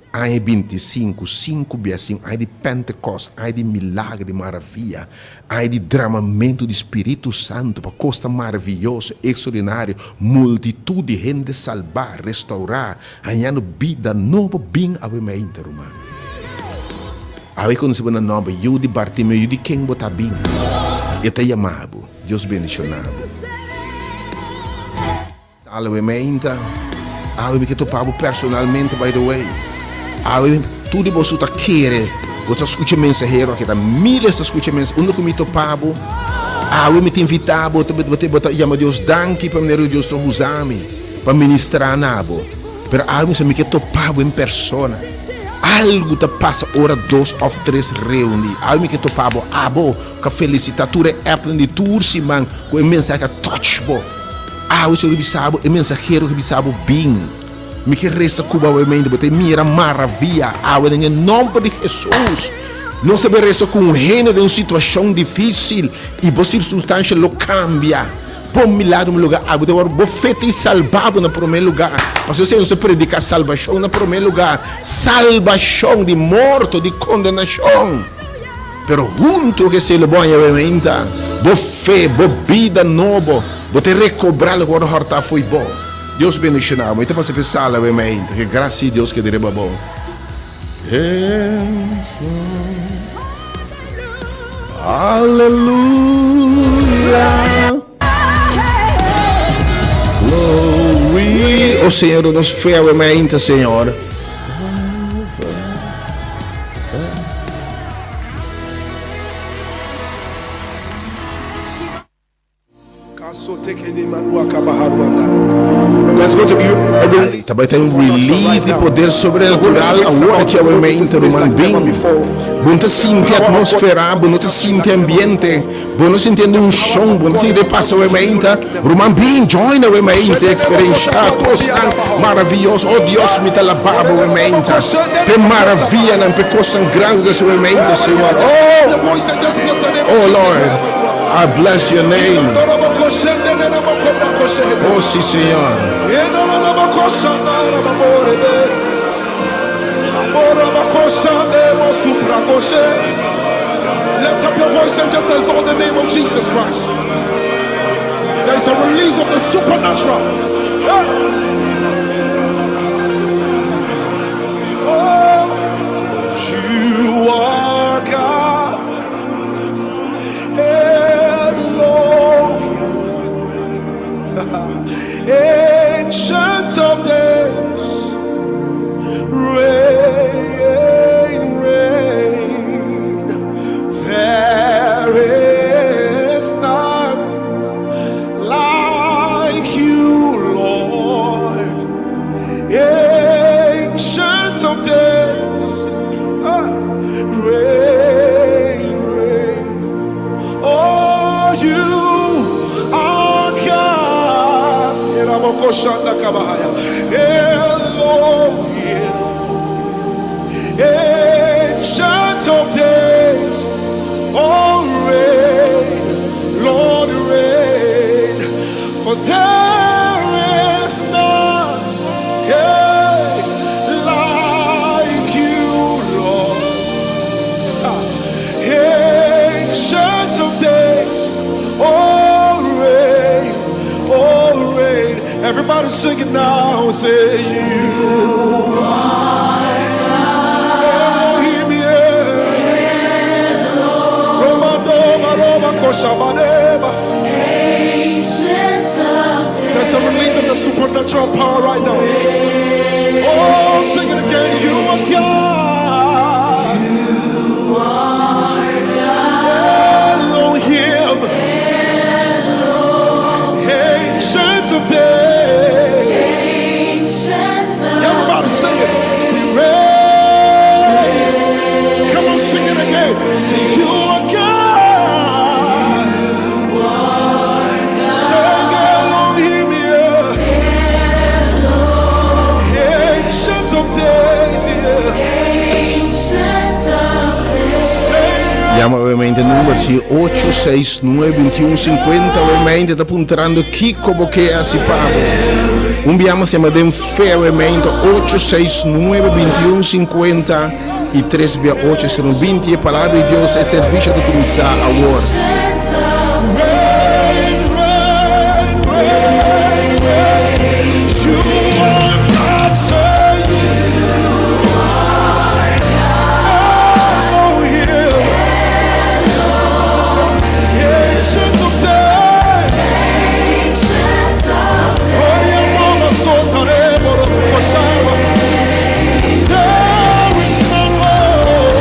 Aña 25, sinku bia sinku, aña di Pentekost, aña di milager, di maravia, aña di dramamentu di Spiritu Santu pa kos tan maravioso, ekstraordinario, multitut di hende salbá, restourá, hañando bida nobo bin awe meinta, ruman. Awe konosé bo na nòmber, yu di Bartimeo, yu di ken bo ta bin? E ta yama bo. Dios bendishoná bo. Awe meinta, awe mi ke topa bo personalmente by the way. Awe tur di boso ta kere, bo ta skucha e mensahero aki, ta miles ta skucha e mensahero, unda ku mi topa bo, awe mi ta invita bo, bo ta yama Dios danki pa manera ku Dios ta usa mi pa ministra na bo. Pero awe mi sa mi ke topa bo en persona. Algu ta pasa ora dos òf tres reuní. Awe mi ke topa bo, abo ku a felisitá tur e appnan di tur siman ku e mensahe a touch bo. Awe Señor bisa bo, e mensahero ke bisa bo, Bin, mi ke resa ku bo awe mente, bo ta mira maravia awe den e nomber di Jesus. Nos ta bin resa ku un hende den un situashon difisil i bo sirkunstansha lo kambia. Bo milagro na lugar awe ta wòrdu bo fe ta i salba bo na promé lugar. Pasobra esei nos ta prediká salbashon na promé lugar, salbashon di morto, di kondenashon. Pero huntu ku esei lo bo haña wementa, bo fe, bo bida nobo, bo ta rekobrá loke wòrdu hòrtá fo'i bo. Dios bendishoná bo. Mi ta pasa p'e sala awe mainta. Ke grasia di Dios keda riba bo. Aleluya. Glory. O Señor, duna nos fe awe mainta, Señor. Ta bai ta un release di poder sobrenatural awor aki awe mainta ruman bin. Bo no ta sinti atmosfera, bo no ta sinti ambiente, bo no sintiendo unshon, bo no sinti pasa awe mainta. Ruman bin join awe mainta i eksperensha kosnan maravioso. Oh Dios mi ta laba bo awe mainta p'e maravianan, p'e kosnan grandi ku ta hasi awe mainta Señor. Oh, oh Lord. I bless your name. Oh, si, Señor. Lift up your voice and just exalt the name of Jesus Christ. There is a release of the supernatural. Yeah. Oh, you are God. Elohim, Ancient of days, reign, reign. There is none like you, Lord. Ancient of days, reign, reign. Oh, you are God. Elohim, Ancient of days, oh, reign, Lord, reign. For there is none, yeah, like you, Lord. Ancient of days, oh reign, oh reign. Everybody sing it now. Say you are Elohim, yeah. Roma, Doma, Roma, Koshabadeba. There's a release of the supernatural power right now. Oh, sing it again. You are God. Elohim. Ancient of days. Everybody sing it. Say reign. Come on, sing it again. Say you are God. Sing Elohim, yeah. Ancient of days, yeah. Say Yama obviamente number si 869 2150 obviamente ta puntrando kiko bo ke hasi pa Un biaha mas yama den fe obviamente 869 2150 i 3 bia 8 0 20 e palabra di Dios e servisio ta kuminsá awor. Reign, reign, reign, reign. You are God, say Elohim. Ancient of days. Oriamama sotarebo robo There is none Lord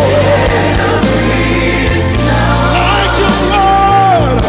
like you, Lord.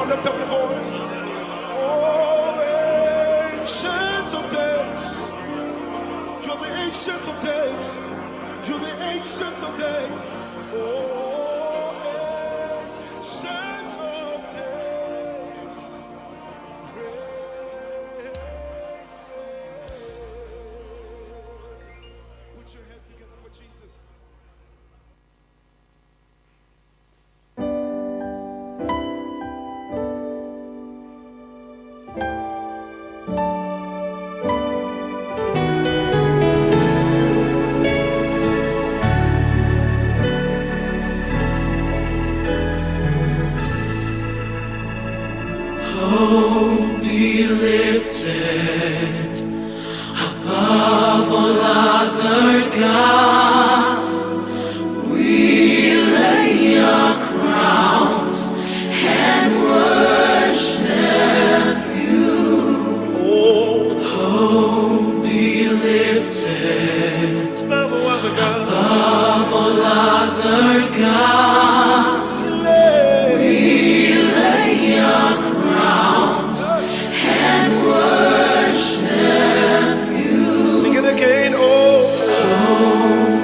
on, lift up your voice. Oh, ancient of days. You're the ancient of days. You're the ancient of days. Oh, ancient of days. Pray. Put your hands together for Jesus. Be lifted above all other gods. We lay our crowns and worship you. Oh, be lifted Above all other gods. above all other gods. Lay. We lay our crowns and worship you. Sing it again. Oh,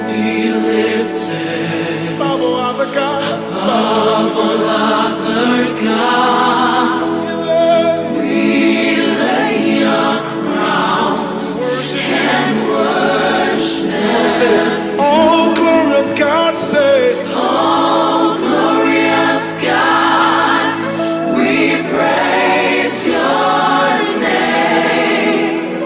Be lifted above all other gods. above all other gods. Lay. We lay our crowns Worship you. and worship. Say, oh, glorious God, say. Oh, glorious God, we praise your name.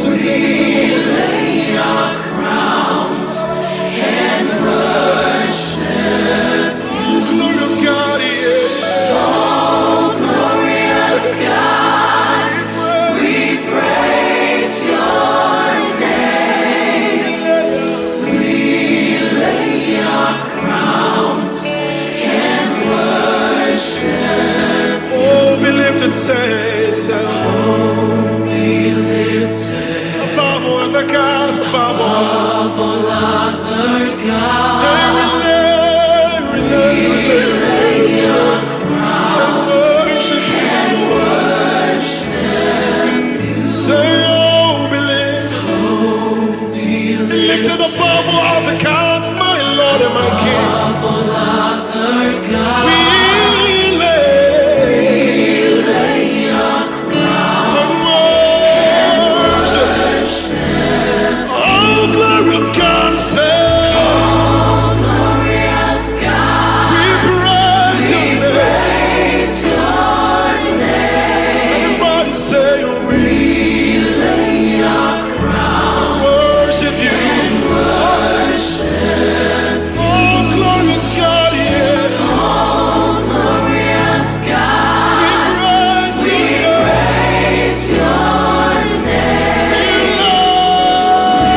We lay our crowns and worship. Oh, glorious God, yeah. Oh, glorious God, We we praise your name. praise. We lay our crowns and worship. Oh, be lifted, say, say. Oh, be lifted Above all other gods, above all. above all other Say, we gods. lay, we lay, we lay. Lay our crowns Worship you. and worship you. Say, oh, be lifted. Oh, be Be lifted lifted above all other gods, my Lord and my King. above all other gods. We lay Lay our crowns and worship. worship. Oh, glorious God, say, Oh, glorious God, we praise we your name. praise your name. Everybody say, we We lay our crowns worship you. and worship. Oh, glorious God, yeah. Oh, glorious God, We praise we your name. praise your name. We love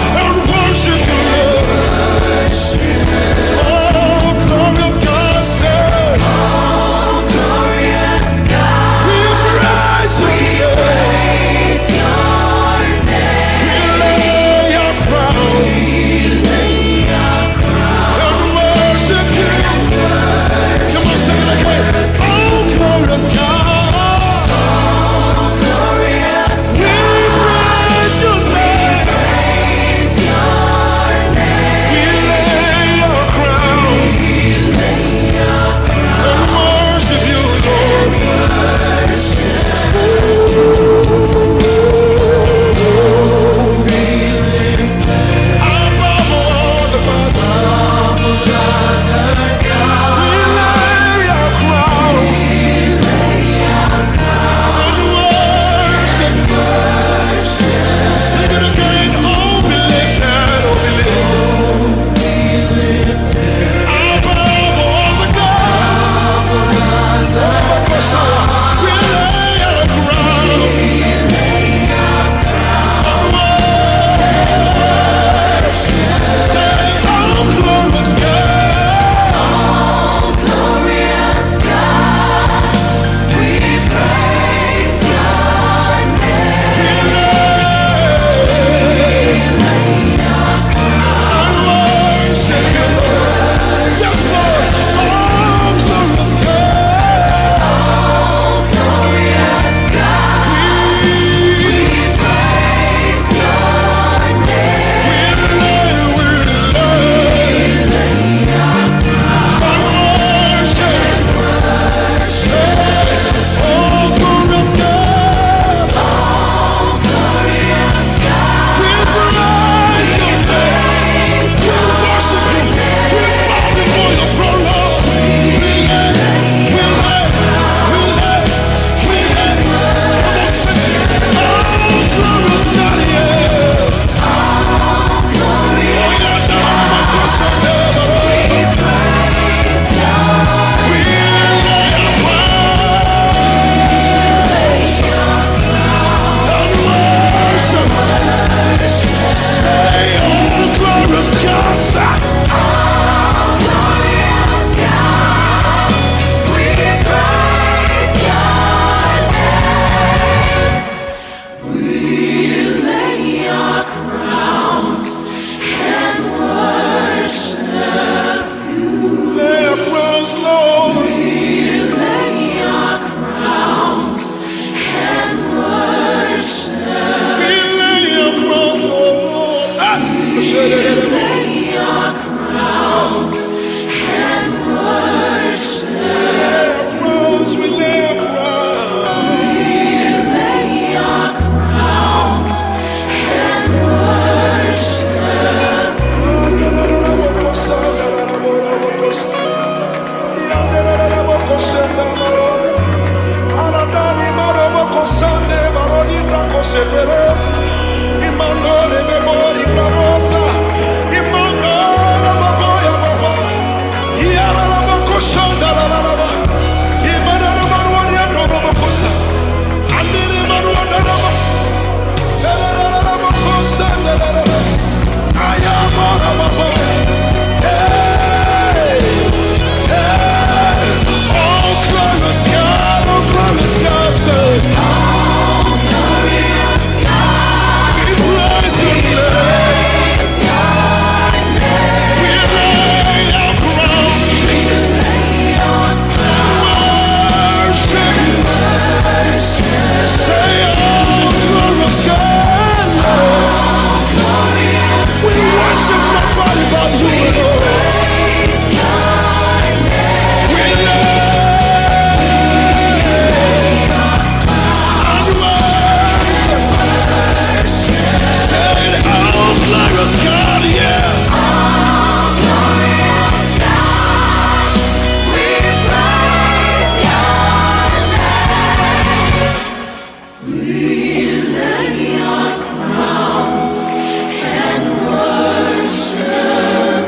and worship you, Lord. Oh, glorious God, say, Oh, glorious God, we praise your we name. praise your name. We lay our crowns We lay our crowns and worship you. Come on, sing it again. Oh, glorious God, Oh, glorious we praise your name. praise your name. We lay our crowns We lay our crowns and worship you, Lord. be lifted Above all the gods, above all other we gods. lay our crowns. crowns, Lord. We lay our crowns and worship. We lay our crowns, oh Lord. Ah! We lay our crowns and worship. Lay our crowns, we lay our crowns. We lay our crowns and worship. Hey! Oh, glorious God, oh, glorious God, say, Oh, glorious God, we praise your name. praise your name. We lay our crowns, Jesus. Lay our crowns Worship. worship. Say, oh, glorious God, Oh, glorious We worship nobody but you, Lord. praise your name. We lay and worship. Say, oh, glorious God, yeah. Oh, glorious God, we praise your name. We lay our crowns and worship.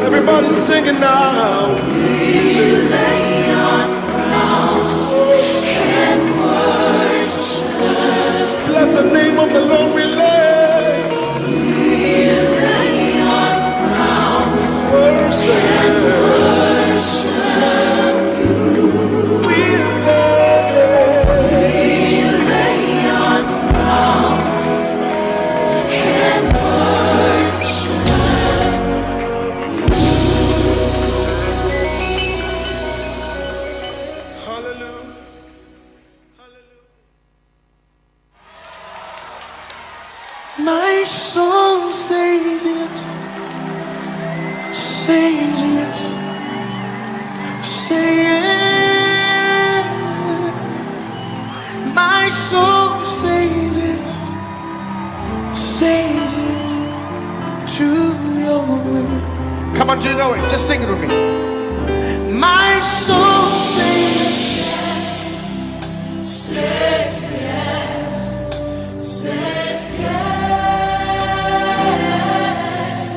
Everybody's singing now. We lay our crowns and worship. Bless the name of the Lord, we lay. We lay our crowns Worship. worship. We lay. We lay our crowns and worship. Hallelujah. My soul says yes, says yes, say yes. My soul says yes, says yes to your will. Come on, do you know it? Just sing it with me. My soul says Says yes, says yes.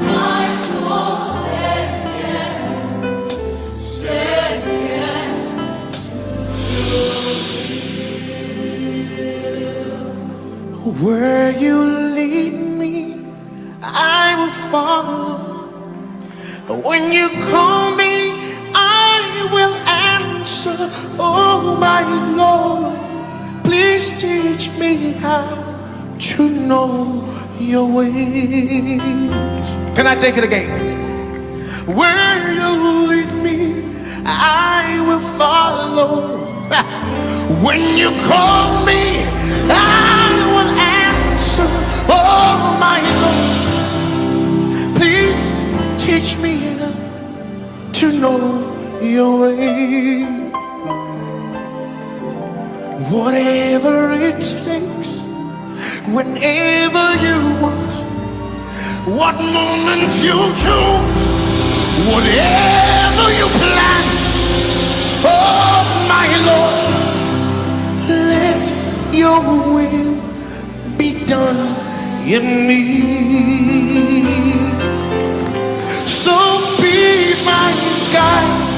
My soul says yes, says yes. Where you lead me, I will follow. When you call me, I will answer. Oh, my Lord, please teach me how to know your ways. Can I take it again? Where you lead me, I will follow. When you call me, I will answer. Oh, my Lord, please teach me to know your way. Whatever it takes, whenever you want, what moment you choose, whatever you plan, oh my Lord, let your will be done in me. So be my guide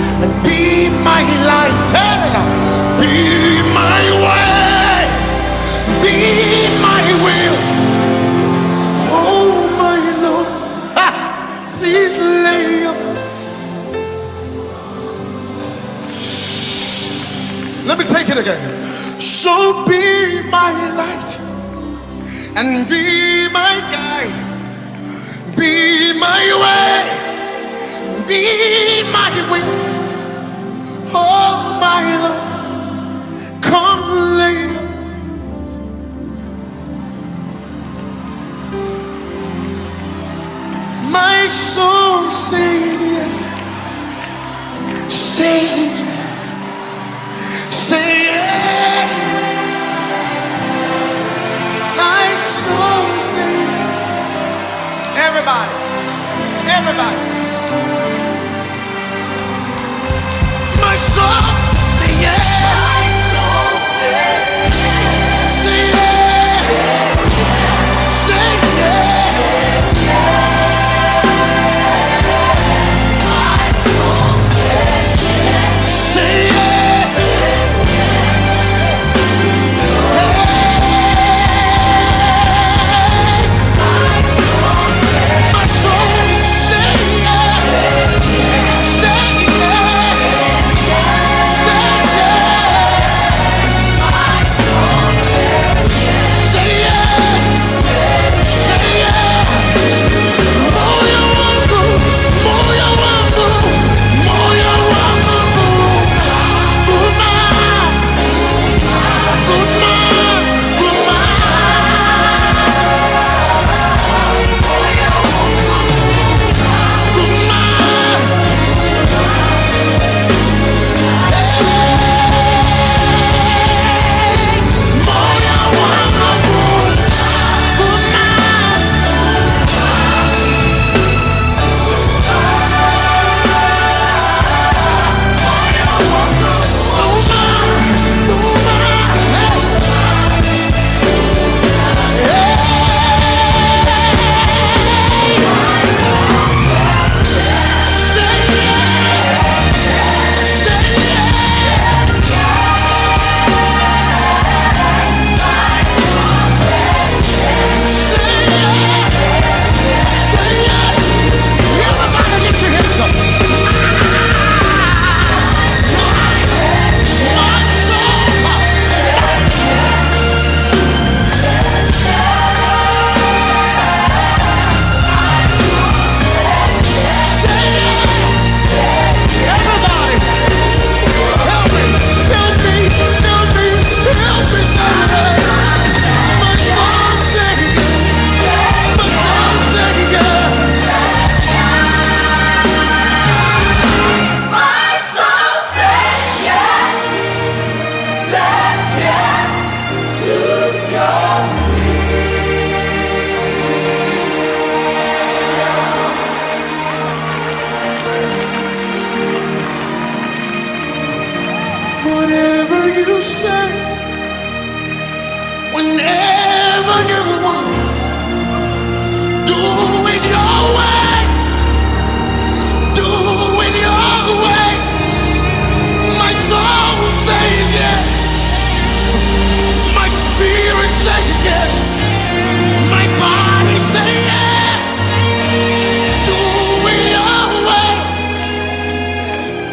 and be my light, hey, be my way, be my will. Oh my Lord, ah, please lay your. Let me take it again. So be my light and be my guide, be my way, be my will. says, say yeah. My soul says, Everybody, everybody. my soul say yeah. My soul says Say yeah. Say yeah. Say yeah. My soul say yeah. Say yeah. Say yeah. Say yeah. Say yeah. Moyo wangu, moyo wangu, moyo wangu, vuma, vuma, vuma. Vuma. Moyo wangu, vuma. Everybody lift your hands up. My soul. Everybody, help me, help me, help me, help me, somebody. My soul singing, my soul singing. My soul says yes, says yes to your Whatever you say, whenever you want, do it your way, do it your way. My soul says yes, my spirit says yes, my body says yes. Do it your way,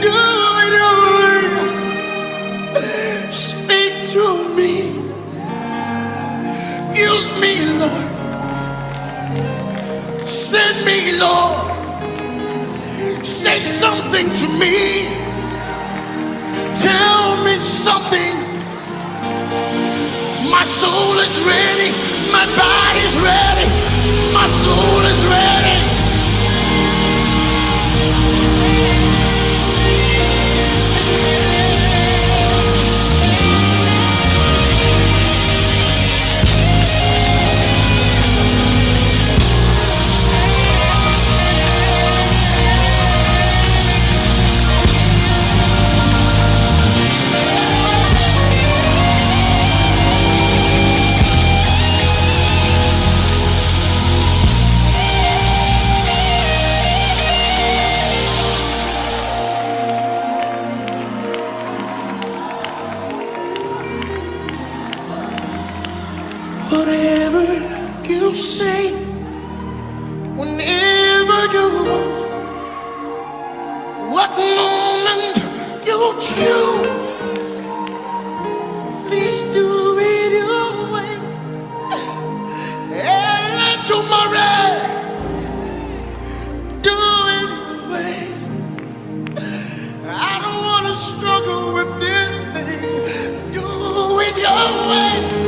do it your way. Speak to me. Use me, Lord. Send me, Lord. Say something to me. Tell me something. My soul is ready. My body's ready. My soul is ready. Whatever you say, whenever you want, what moment you choose, please do it your way. And tomorrow, do it your way. I don't want to struggle with this thing. Do it your way.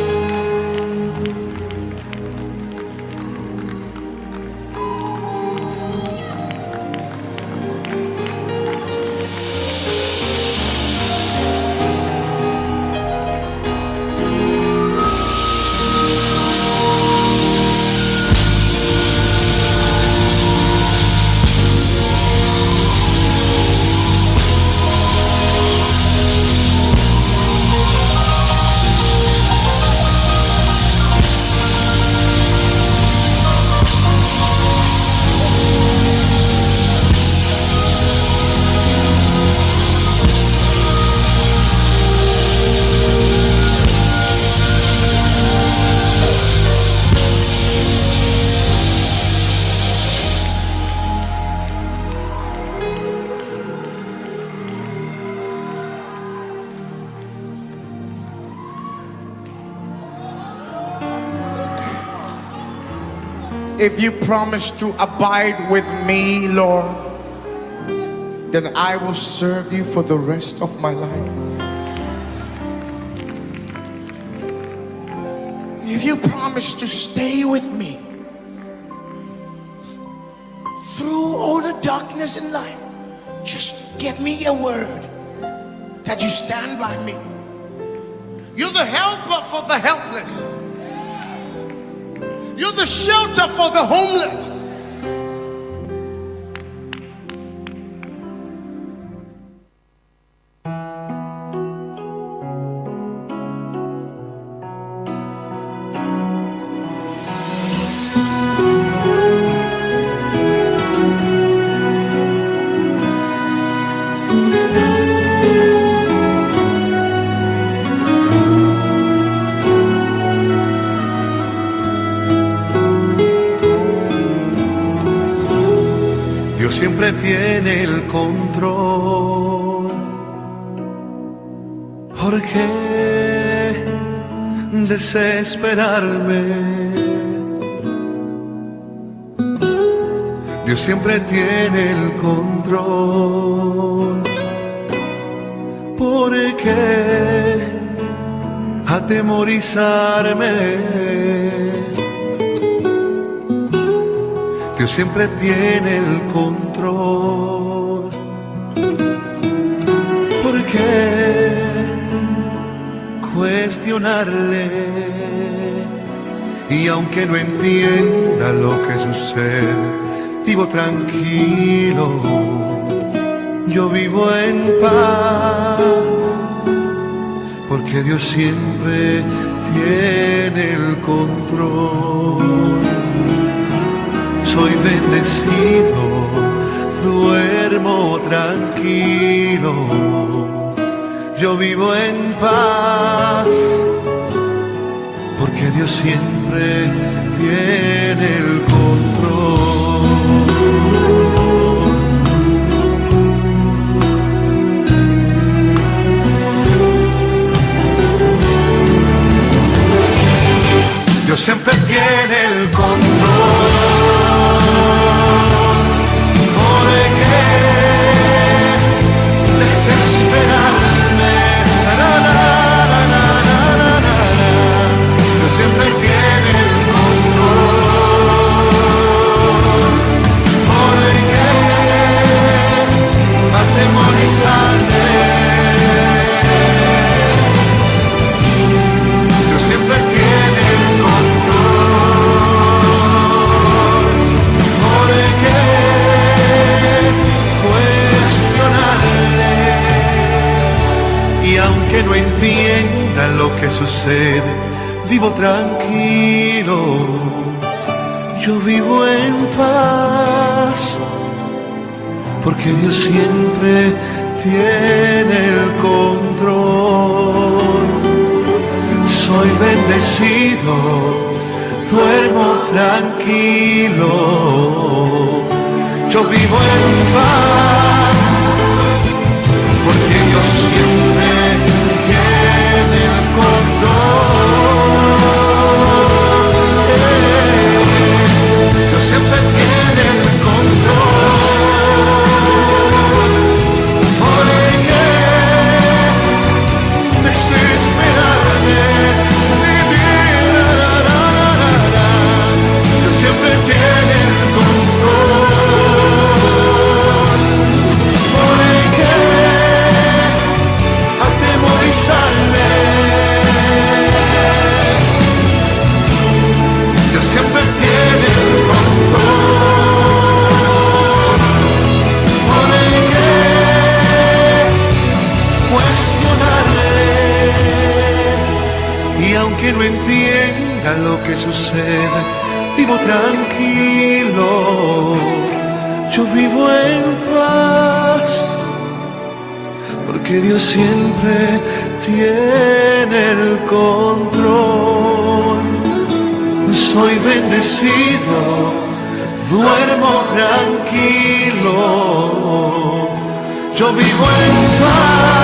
If you promise to abide with me, Lord, then I will serve you for the rest of my life. If you promise to stay with me through all the darkness in life, just give me a word that you stand by me. You're the helper for the helpless. You're the shelter for the homeless. Dios siempre tiene el control. ¿Por qué desesperarme? Dios siempre tiene el control. ¿Por qué atemorizarme? Dios siempre tiene el control. ¿Por qué cuestionarle? Y aunque no entienda lo que sucede, vivo tranquilo. Yo vivo en paz, porque Dios siempre tiene el control. Soy bendecido, duermo tranquilo, yo vivo en paz, porque Dios siempre tiene el control. Dios siempre tiene el control. ¿Por qué desesperarme? Na, na, na, na, na, na, na, na. Dios siempre tiene el control. ¿Por qué atemorizarme? Dios siempre tiene el control. ¿Por qué cuestionarle? Y aunque no entienda lo que sucede, vivo tranquilo. Yo vivo en paz, porque Dios siempre tiene el control. Soy bendecido, duermo tranquilo. Yo vivo en paz, porque Dios siempre tiene el control. Dios siempre tiene el control. ¿Por qué desesperarme? Dios siempre tiene el control. ¿Por qué atemorizarme? Dios siempre tiene el control. ¿Por qué cuestionarle? Y aunque no entienda lo que sucede, vivo tranquilo. Yo vivo en paz, porque Dios siempre tiene el control. Soy bendecido, duermo tranquilo. Yo vivo en paz.